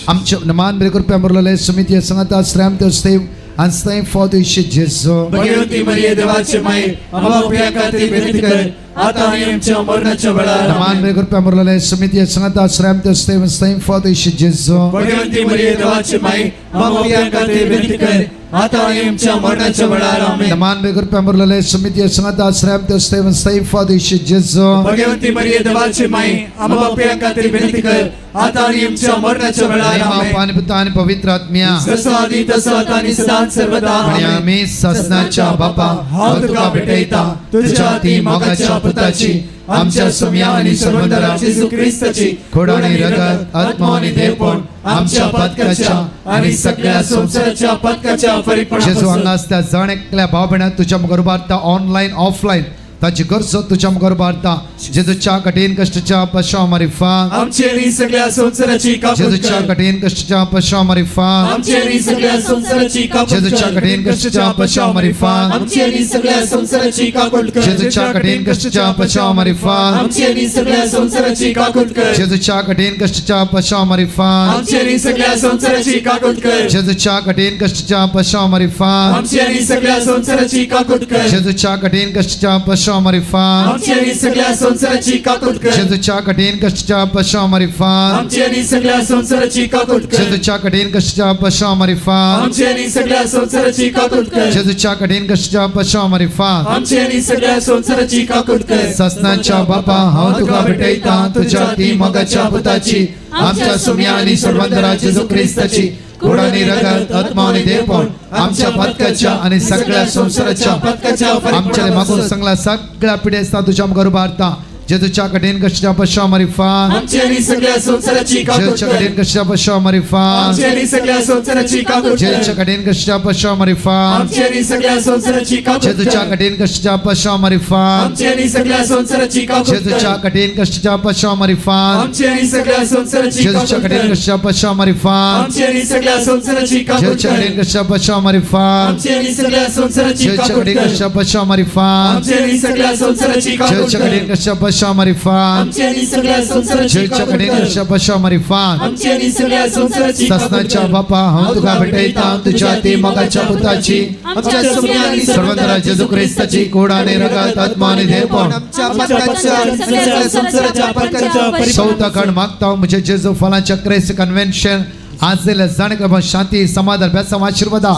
आमचे मान बरे कृपया मुरलेले समिती सांगता श्राम सेव आनी सैम फॉर जेजू. भगवती मरिये देवाचे माई, आम्हा पाप्यां खातीर विनंती कर, आता आनी आमच्या मरणाच्या वेळार. मान बरे कृपया मुरलेले समिती सांगता श्राम सेव सैम फॉर जेजू. भगवती मरिये देवाचे माई, आम्हा पाप्यां खातीर विनंती कर, आता आनी आमच्या मरणाच्या वेळार. आमेन. मान बरे कृपया मुरलेले समिती सांगता श्राम सेव सैम फॉर जेजू. भगवती मरिये देवाचे माई, आम्हा पाप्यां खातीर विनंती कर, आता आनी आमच्या मरणाच्या वेळार. आमेन. पाणी पुता आणि पवित्र आत्म्या. जसो आदी तसो आता आनी सदांच सर्वदा. आणि आमेन. आम्ही ससनाच्या बापा, हांव तुका भेटयता तुझ्या ती मोगाच्या पुताची, आमच्या सुम्या आणि सर्वंदरा जेजू क्रिस्ताची खोड आणि रगत, आत्मा आणि देवपण, आमच्या पातकाच्या आणि सगळ्या संसाराच्या पातकाच्या जेजू फरीकपणापासून हांगा आसता जण एकल्या भाव भयणां तुज्या मुखार उबारता, ऑनलायन ऑफलायन ताची गरज तुज्या मुखार उबारता. जेजूच्या कठीण कश्टच्या पशा मारिफा आमची आणि सगळ्या संसाराची काकूट जेजूच्या कर. कठीण कश्टच्या पशा मारिफा आमची आणि सगळ्या संसाराची काकूट जेजूच्या कर. कठीण कश्टच्या पशा मारिफा आमची आणि सगळ्या संसाराची काकूट कर. जेजूच्या कठीण कश्टच्या पशा मारिफा आमची आणि सगळ्या संसाराची काकूट कर. जेजूच्या कठीण कश्टच्या पशा मारिफा आमची आणि सगळ्या संसाराची काकूट कर. जेजूच्या कठीण कश्टच्या पशा मारिफा आमची आणि सगळ्या संसाराची काकूट कर. जेजूच्या कठीण कश्टच्या पशा मारिफा आमची आणि सगळ्या संसाराची काकूट कर. जेजूच्या कठीण कश्टच्या पशा मारिफा आमची आणि सगळ्या संसाराची काकूट कर. जेजूच्या कठीण कश्टच्या पशा मारिफा आमची आणि सगळ्या संसाराची काकूट कर. जेजूच्या कठीण कश्टच्या पशा मारिफा आमची आणि सगळ्या संसाराची काकूट कर. ससनाच्या बापा, हांव तुका भेटयता तुझ्या ती मोगाच्या पुताची, आमच्या सुम्या आणि सर्वंदरा जेजू क्रिस्ताची कोड आणि रगत, आत्मा आणि देवपण, आमच्या पातकाच्या आणि सगळ्या संसाराच्या पातकाच्या आमच्या मागून सांगला सगळ्या पिढ्या तुझ्या मुखार उबारता. जेजूच्या कठीण कश्टच्या पशा मारिफा आमची आणि सगळ्या संसाराची काकूट जेजूच्या कर. कठीण कश्टच्या पशा मारिफा आमची आणि सगळ्या संसाराची काकूट कर. जेजूच्या कठीण कश्टच्या पशा मारिफा आमची आणि सगळ्या संसाराची काकूट जेजूच्या कर. कठीण कश्टच्या पशा मारिफा आमची आणि सगळ्या संसाराची काकूट जेजूच्या कर. कठीण कश्टच्या पशा मारिफा आमची आणि सगळ्या संसाराची जेजूच्या काकूट कठीण कर. कश्टच्या पशा मारिफा आमची आणि सगळ्या संसाराची काकूट जेजूच्या कर. कठीण कश्टच्या पशा मारिफा आमची आणि सगळ्या संसाराची जेजूच्या काकूट कठीण कर. कश्टच्या पशा मारिफा आमची आणि सगळ्या संसाराची काकूट जेजूच्या कर. कठीण कश्टच्या पशा मारिफा आमची आणि सगळ्या संसाराची जेजूच्या काकूट कठीण कर. कश्टच्या पशा मारिफा आमची आणि सगळ्या संसाराची काकूट ससनाच्या कर. बापा, हांव तुका भेटयता तुझ्या ती मोगाच्या पुताची, आमच्या सुम्या आणि सर्वंतरा जेजू क्रिस्ताची कोड आणि रगत, आत्मा आणि देवपण, आमच्या पातकाच्या आणि सगळ्या संसाराच्या पातकाच्या चौथा खंड मागता म्हणजे जेजू फलाच्या क्रेस कन्व्हेन्शन आज दिल्या जाणें शांती समाधान बेसांव आशीर्वादा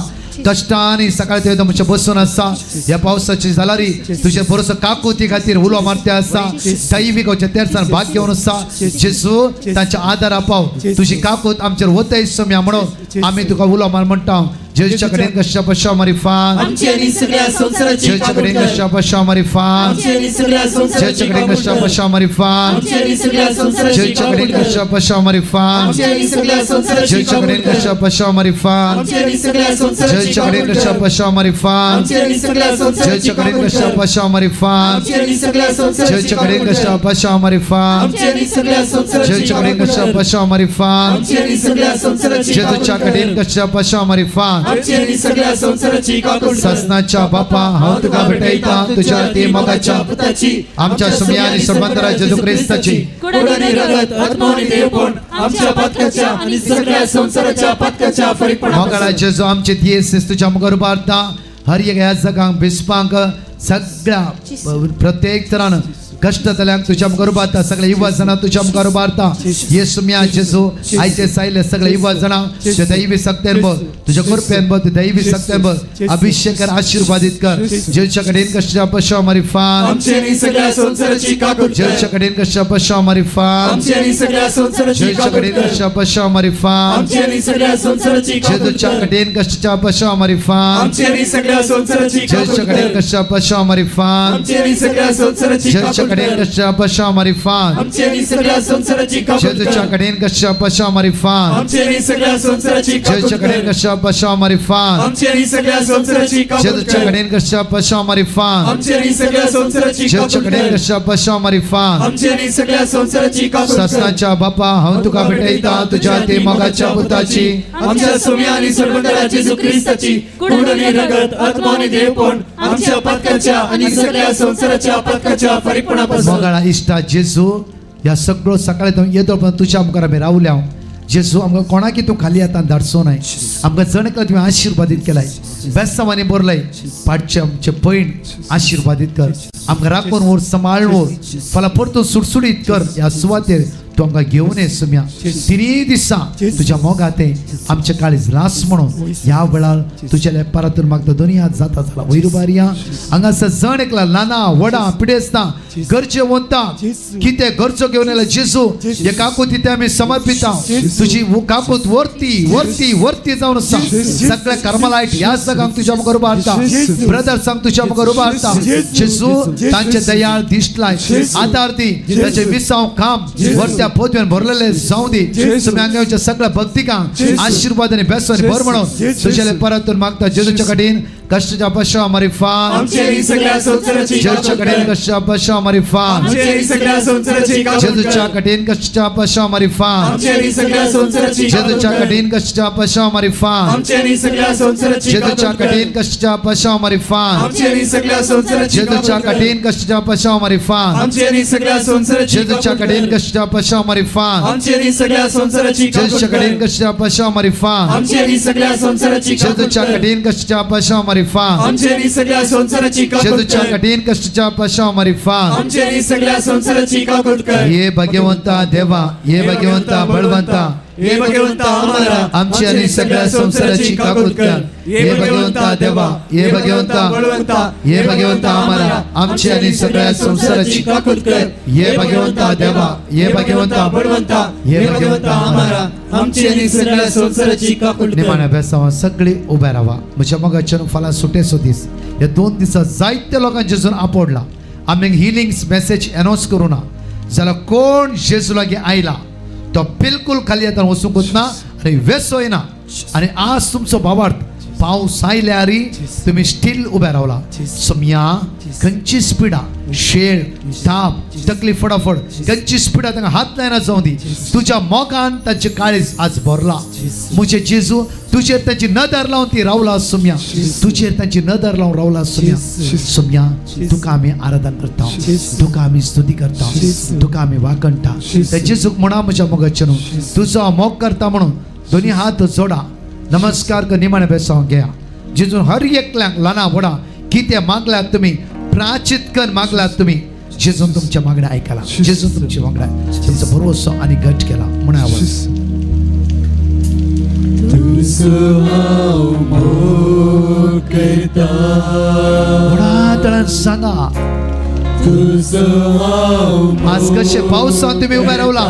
कश्टांनी सकाळी ते तुमचे बसून आसा. ह्या पावसाची जालारी तुझे भरोसो काकुती खातीर उलो मारते आसा. दैवीक तेरसान भाग घेवन आसा. जेजू तांच्या आदारा पाव, तुजी काकूत आमचेर वतय सम्या म्हणून आमी तुका उलो मार म्हणटा. जेजूच्या कडेन कश्या पश्या मारिफान आमची आनी सगळ्या संवसाराची जेजूच्या काकूट कडेन कर. कश्या पश्या मारिफान आमची आनी सगळ्या संवसाराची जेजूच्या कडेन काकूट कश्या कर. पश्या मारिफान आमची आनी सगळ्या संवसाराची जेजूच्या काकूट कडेन कर. कश्या पश्या मारिफान आमची आनी सगळ्या संवसाराची जेजूच्या काकूट कडेन कर. कश्या पश्या मारिफान आमची आनी सगळ्या संवसाराची जेजूच्या कडेन काकूट कश्या कर. पश्या मारिफान आमची आनी सगळ्या संवसाराची जेजूच्या कडेन काकूट कश्या कर. पश्या मारिफान आमची आनी सगळ्या संवसाराची जेजूच्या कडेन काकूट कश्या कर. पश्या मारिफान आमची आनी सगळ्या संवसाराची जेजूच्या कडेन काकूट कश्या कर. पश्या मारिफान आमची आनी सगळ्या संवसाराची जेजूच्या काकूट कडेन कर. कश्या पश्या मारिफान आमची आनी सगळ्या संवसाराची काकूट कर. ससनाच्या बापा हांव तुका भेटयता तुझ्या ती मोगाच्या पुताची आमच्या सुम्या आणि सर्वांतरा जेजू ख्रिस्ताची कोड आणि रगत आत्मा आणि देवपण आमच्या पातकाच्या आणि सगळ्या संवसाराच्या पातकाच्या फरीकपणापासून. मोगाळा जेजू आमचे दियेस तुझ्या मुखार उबारता हर एक ह्या जगांक बिस्पांक सगळ्या प्रत्येक तरान कश्ट जाल्यांक तुझ्या मुखार उबारता सगळ्या युवा जाणां तुझ्या मुखार उबारता येसू म्या जेजू आयचे सायले सगळे युवा जाणां तुझ्या दैवी सक्तेन बघ तुझ्या कृपेन बघ तुझ्या दैवी सक्तेन बघ अभिषेक कर आशीर्वादित कर जेजूच्या कडेन कश्या पश्या मारिफान आमची आणि सगळ्या संवसाराची काकूट कर. जेजूच्या कडेन कश्या पश्या मारिफान आमची आणि सगळ्या संवसाराची जेजूच्या काकूट कडेन कर. कश्या पश्या मारिफान आमची आणि सगळ्या संवसाराची काकूट जेजूच्या कर. कडेन कश्या पश्या मारिफान आमची आणि सगळ्या संवसाराची काकूट जेजूच्या कडेन कर. कश्या पश्या मारिफान आमची आणि सगळ्या संवसाराची जेजूच्या काकूट कडेन कर. कश्या पश्या मारिफान आमची आणि सगळ्या संवसाराची काकूट जेजूच्या कर. कडेन कश्या पश्या मारिफान आमची आणि सगळ्या संवसाराची काकूट जेजूच्या कडेन कर. कश्या पश्या मारिफान आमची आणि सगळ्या संवसाराची काकूट जेजूच्या कर. कडेन कश्या पश्या मारिफान आमची आणि सगळ्या संवसाराची जेजूच्या काकूट कडेन कर. कश्या पश्या मारिफान आमची आणि सगळ्या संवसाराची काकूट कर. ससनाच्या बापा हांव तुका भेटयता तुझ्या ते मोगाच्या पुताची आमच्या सोम्या आणि सर्वंतरा जेजू ख्रिस्ताची कोड आणि रगत आत्मा आणि देवपण आमच्या पातकाच्या आणि सगळ्या संवसाराच्या पातकाच्या फरीकपणापासून. मोगाळा इश्टा जेजू ह्या सगळो सकाळी तूं येदो पण तुझ्या मुखार आमी रावल्या जेजू आमकां कोणाकी तूं खाली आतां धाडचो नाय आमकां जण एकल्या तुवें आशिर्वादीत केलाय बेस्तावांनी भरलय पाटचे आमचे पयण आशिर्वादीत कर आमकां राखून व्हर सांबाळून व्हर फाल्यां परतून सुडसुडीत कर ह्या सुवातेर तूं आमकां घेवन ये सुम्या तिनूय दिसा तुज्या मोगाते आमचे काळीज लास म्हणून ह्या वेळार तुज्या लेपारातून मागता दोनी हात जाता जाला वयर उबारया हांगासर जण एकला ल्हाना व्हडा पिडेस्तां गरजे वंता कितें गरजो घेवन येयला जेजू हे काकूत तिथे आमी समर्पिता तुजी काकूत वरती वरती वरती जावन आसा सगळ्या कर्मलायट ह्या जगांक तुज्या मुखार उबारता ब्रदर्सांक तुज्या मुखार उबारता जेजू तांचे दयाळ दिश्ट लाय आदार दी ताचे विसाव काम वरत्या पदवेन भरलेले जावं दी तुमी हांगाच्या सगळ्या भक्तिकांक आशिर्वाद आनी बेसो आनी भर म्हणून तुज्या परतून मागता जेजूच्या कडेन कश्टाच्या पशा मारिफान आमची आणि सगळ्या संवसाराची जेजूच्या काकूट कडेन कर. कश्टा पशा मारिफान आमची आणि सगळ्या संवसाराची काकूट जेजूच्या कर. कडेन कश्टा पशा मारिफान आमची आणि सगळ्या संवसाराची काकूट जेजूच्या कर. कडेन कश्टा पशा मारिफान आमची आणि सगळ्या संवसाराची जेजूच्या काकूट कर. कडेन कश्टा पशा मारिफान आमची आणि सगळ्या संवसाराची जेजूच्या काकूट कर. कडेन कश्टा पशा मारिफान आमची आणि सगळ्या संवसाराची जेजूच्या काकूट कडेन कर. कश्टा पशा मारिफान आमची आणि सगळ्या संवसाराची काकूट जेजूच्या कडेन कर. कश्टा पशा मारिफान आमची आणि सगळ्या संवसाराची काकूट जेजूच्या कर. कडेन कश्टा पशा मारिफान आमची आणि सगळ्या संवसाराची काकूट जेजूच्या कर. कडेन कश्टा पशा मारिफान आमची आणि सगळ्या संवसाराची काकूट कर. हे भगवंता देवा हे भगवंता बळवंता हे भगवंता आम्हाला आमची आणि सगळ्या संसाराची काकूत कर. हे भगवंता देवा हे भगवंता बळवंता हे भगवंता आम्हाला आमची आणि सगळ्या संसाराची काकूत कर. हे भगवंता देवा हे भगवंता बळवंता हे हे भगवंता आम्हाला आमची आणि सगळ्या संसाराची काकूट कर. निमाण्या बेसावा सगळी उभे रावा म्हज्या मोगाच्यान फाल्यां सुटेचो दीस ह्या 2 दिसां जायत्या लोकांक जेजून आपडला आमी हिलिंग्स मॅसेज अनावन्स करूं ना जाल्यार कोण जेजू लागीं आयला तो बिलकुल खाली येता वचूंकच ना आनी वेसोय ना आनी आज तुमचो भावार्थ पावस आयल्यार तुमी स्टील उबे रावला सम्या खंयची स्पिडा शेळ ताप तकली फटाफट खंयची स्पिडा तांकां हात लायना जावं दी तुज्या मोगान तांचे काळीज आज भरला म्हजे जेजू तुजेर तांची नदर लावन ती रावला सुम्या तुजेर तांची नदर लावन रावला सुम्या सुम्या तुका आमी आराधन करता तुका आमी स्तुती करता तुका आमी वाकणटा त्या जेजूक म्हणा म्हज्या मोगाचें न्हू तुजो हांव मोग करता म्हणून दोनी हात जोडा नमस्कार कर निमाणे बेसांव घेया जेजून हर एकल्यांक ल्हाना व्हडा कितें मागल्यात तुमी प्राचित कर मागल्यात तुमी जेजून तुमच्या मागण्या आयकला जेजून तुमच्या मागण्या तुमचो भरोसो आनी घट केला म्हणून आवाज तुजो हांव मोग करता व्हडा तळान सांगा तुजो हांव आज कशे पावसांत तुमी उबे रावला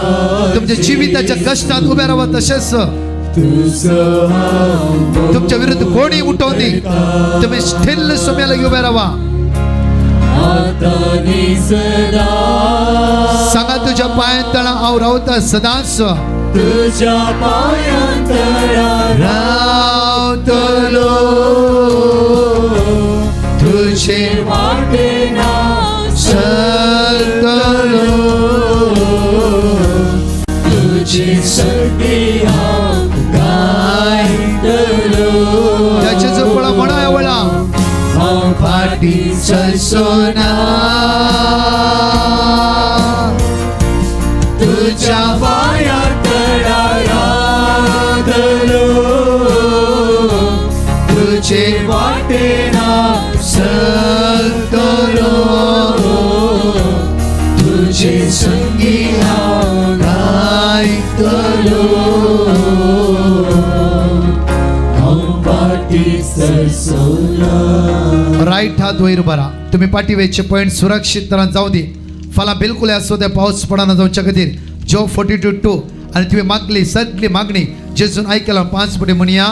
तुमच्या जिविताच्या कष्टात उबे रावा तशेंच तुजो हांव तुमच्या विरुद्ध कोणी उठवली तुम्ही स्थिल सोम्याला उभे राहा. आतां नी सदां सांगा तुझ्या पायांतळा हांव रावता सदांच. तुझ्या पांयां तळा रावतलो तुझे वाटेना चलतलो. तुझी शक्ती हांव गायतलो. त्याचे जोपळा म्हणा वेळा हांव फाटी सरसोना तुझ्या पांयां तळा रावतलो तुझे वाटेना चलतलो तुझे संगी हांव गायतलो. हांव फाटी सरसोना. राईट हात वयर बरा. तुम्ही पाठीवेचे पॉईंट सुरक्षित तरान जाऊ दे. फाल्यां बिलकुल असो ते पावस पडना जावच्या खातीर जो 42:2 आणि तुम्ही मागली सगळी मागणी जेजून ऐकला 5 पुढे म्हणया.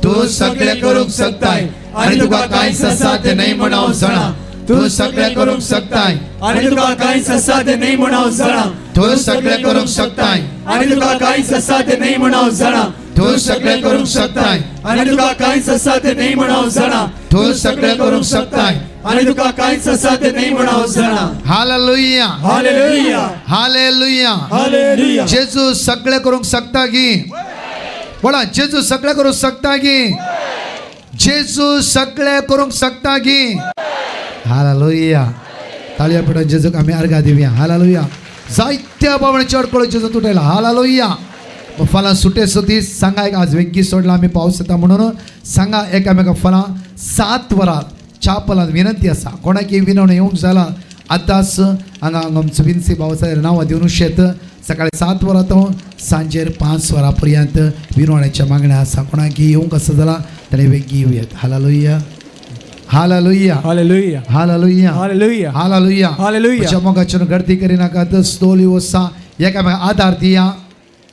तू सगळे करूंक शकताय आणि तुका कांयच असाध्य नाही म्हण हांव जाणा. तू सगळे करूंक शकताय आणि तुका कांयच असाध्य नाही म्हण हांव जाणा. तू सगळे करूंक शकताय आणि तुका कांयच असाध्य नाही म्हण हांव जाणा. तू सगळे करूंक शकताय आणि तुका कांयच असाध्य नाही म्हण हांव जाणा. तू सगळे करूंक शकताय आणि तुका कांयच असाध्य नाही म्हण हांव जाणा. हालेलुया. हालेलुया. हालेलुया. हालेलुया. जेजू सगळे करूंक शकता की बोला. जेजू सगळे करूंक शकता की जेजू सगळे करूंक शकता की. हालेलुया. ताळया पेटून जेजूक आम्ही अर्घा दिवया. हालेलुया. जायत्या बावण्याची अडकळ जेजू तुटयला. हालेलुया. फाल्यां सुटे दीस सांगा एक आज वेगळी सोडला आमी पावस येता म्हणून सांगा एकामेका. फाल्यां 7 वरां चापलान विनंती आसा. कोणाक विनवणी येवंक जाला आतांच हांगा आमचो विन्सी भावाच्या नांवां दिवन शेत सकाळी 7 वरां तो सांजेर 5 वरां पर्यंत विनवण्याच्या मागण्या आसा. कोणाक येवंक आसा जाल्यार ताणें वेगळी येवयात. Hallelujah. Hallelujah. Hallelujah. Hallelujah. Hallelujah. Hallelujah. Hallelujah. म्हज्या मोगाच्यान गर्दी करिनाकात. स्लोली वसा एकामेका आदार दिया.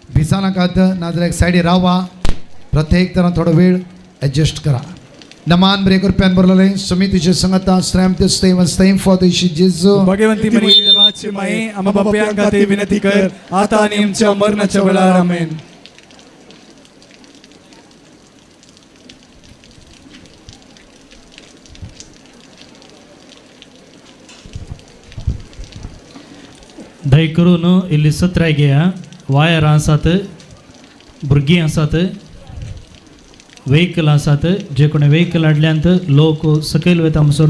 भिजा नाकात नाजाल्यार एक सायडी रावा. प्रत्येक तरान थोडो वेळ एडजस्ट करा. नमान ब्रेक रुपयान बरलें सुमी तुझे संगता श्रम ते स्तेम स्तेम फॉर जेजू. भगवंती मरी देवाची माये आम्हा बाप्यां खातीर विनंती कर आता आणि आमच्या मरणाच्या वेळार. आमेन. दय करून इल्ली सत्राय घेया. वायरां आसात, भुरगीं आसात, व्हेकल आसात. जे कोणी व्हेकल हाडल्यांत लोक सकयल वयता म्हणसर.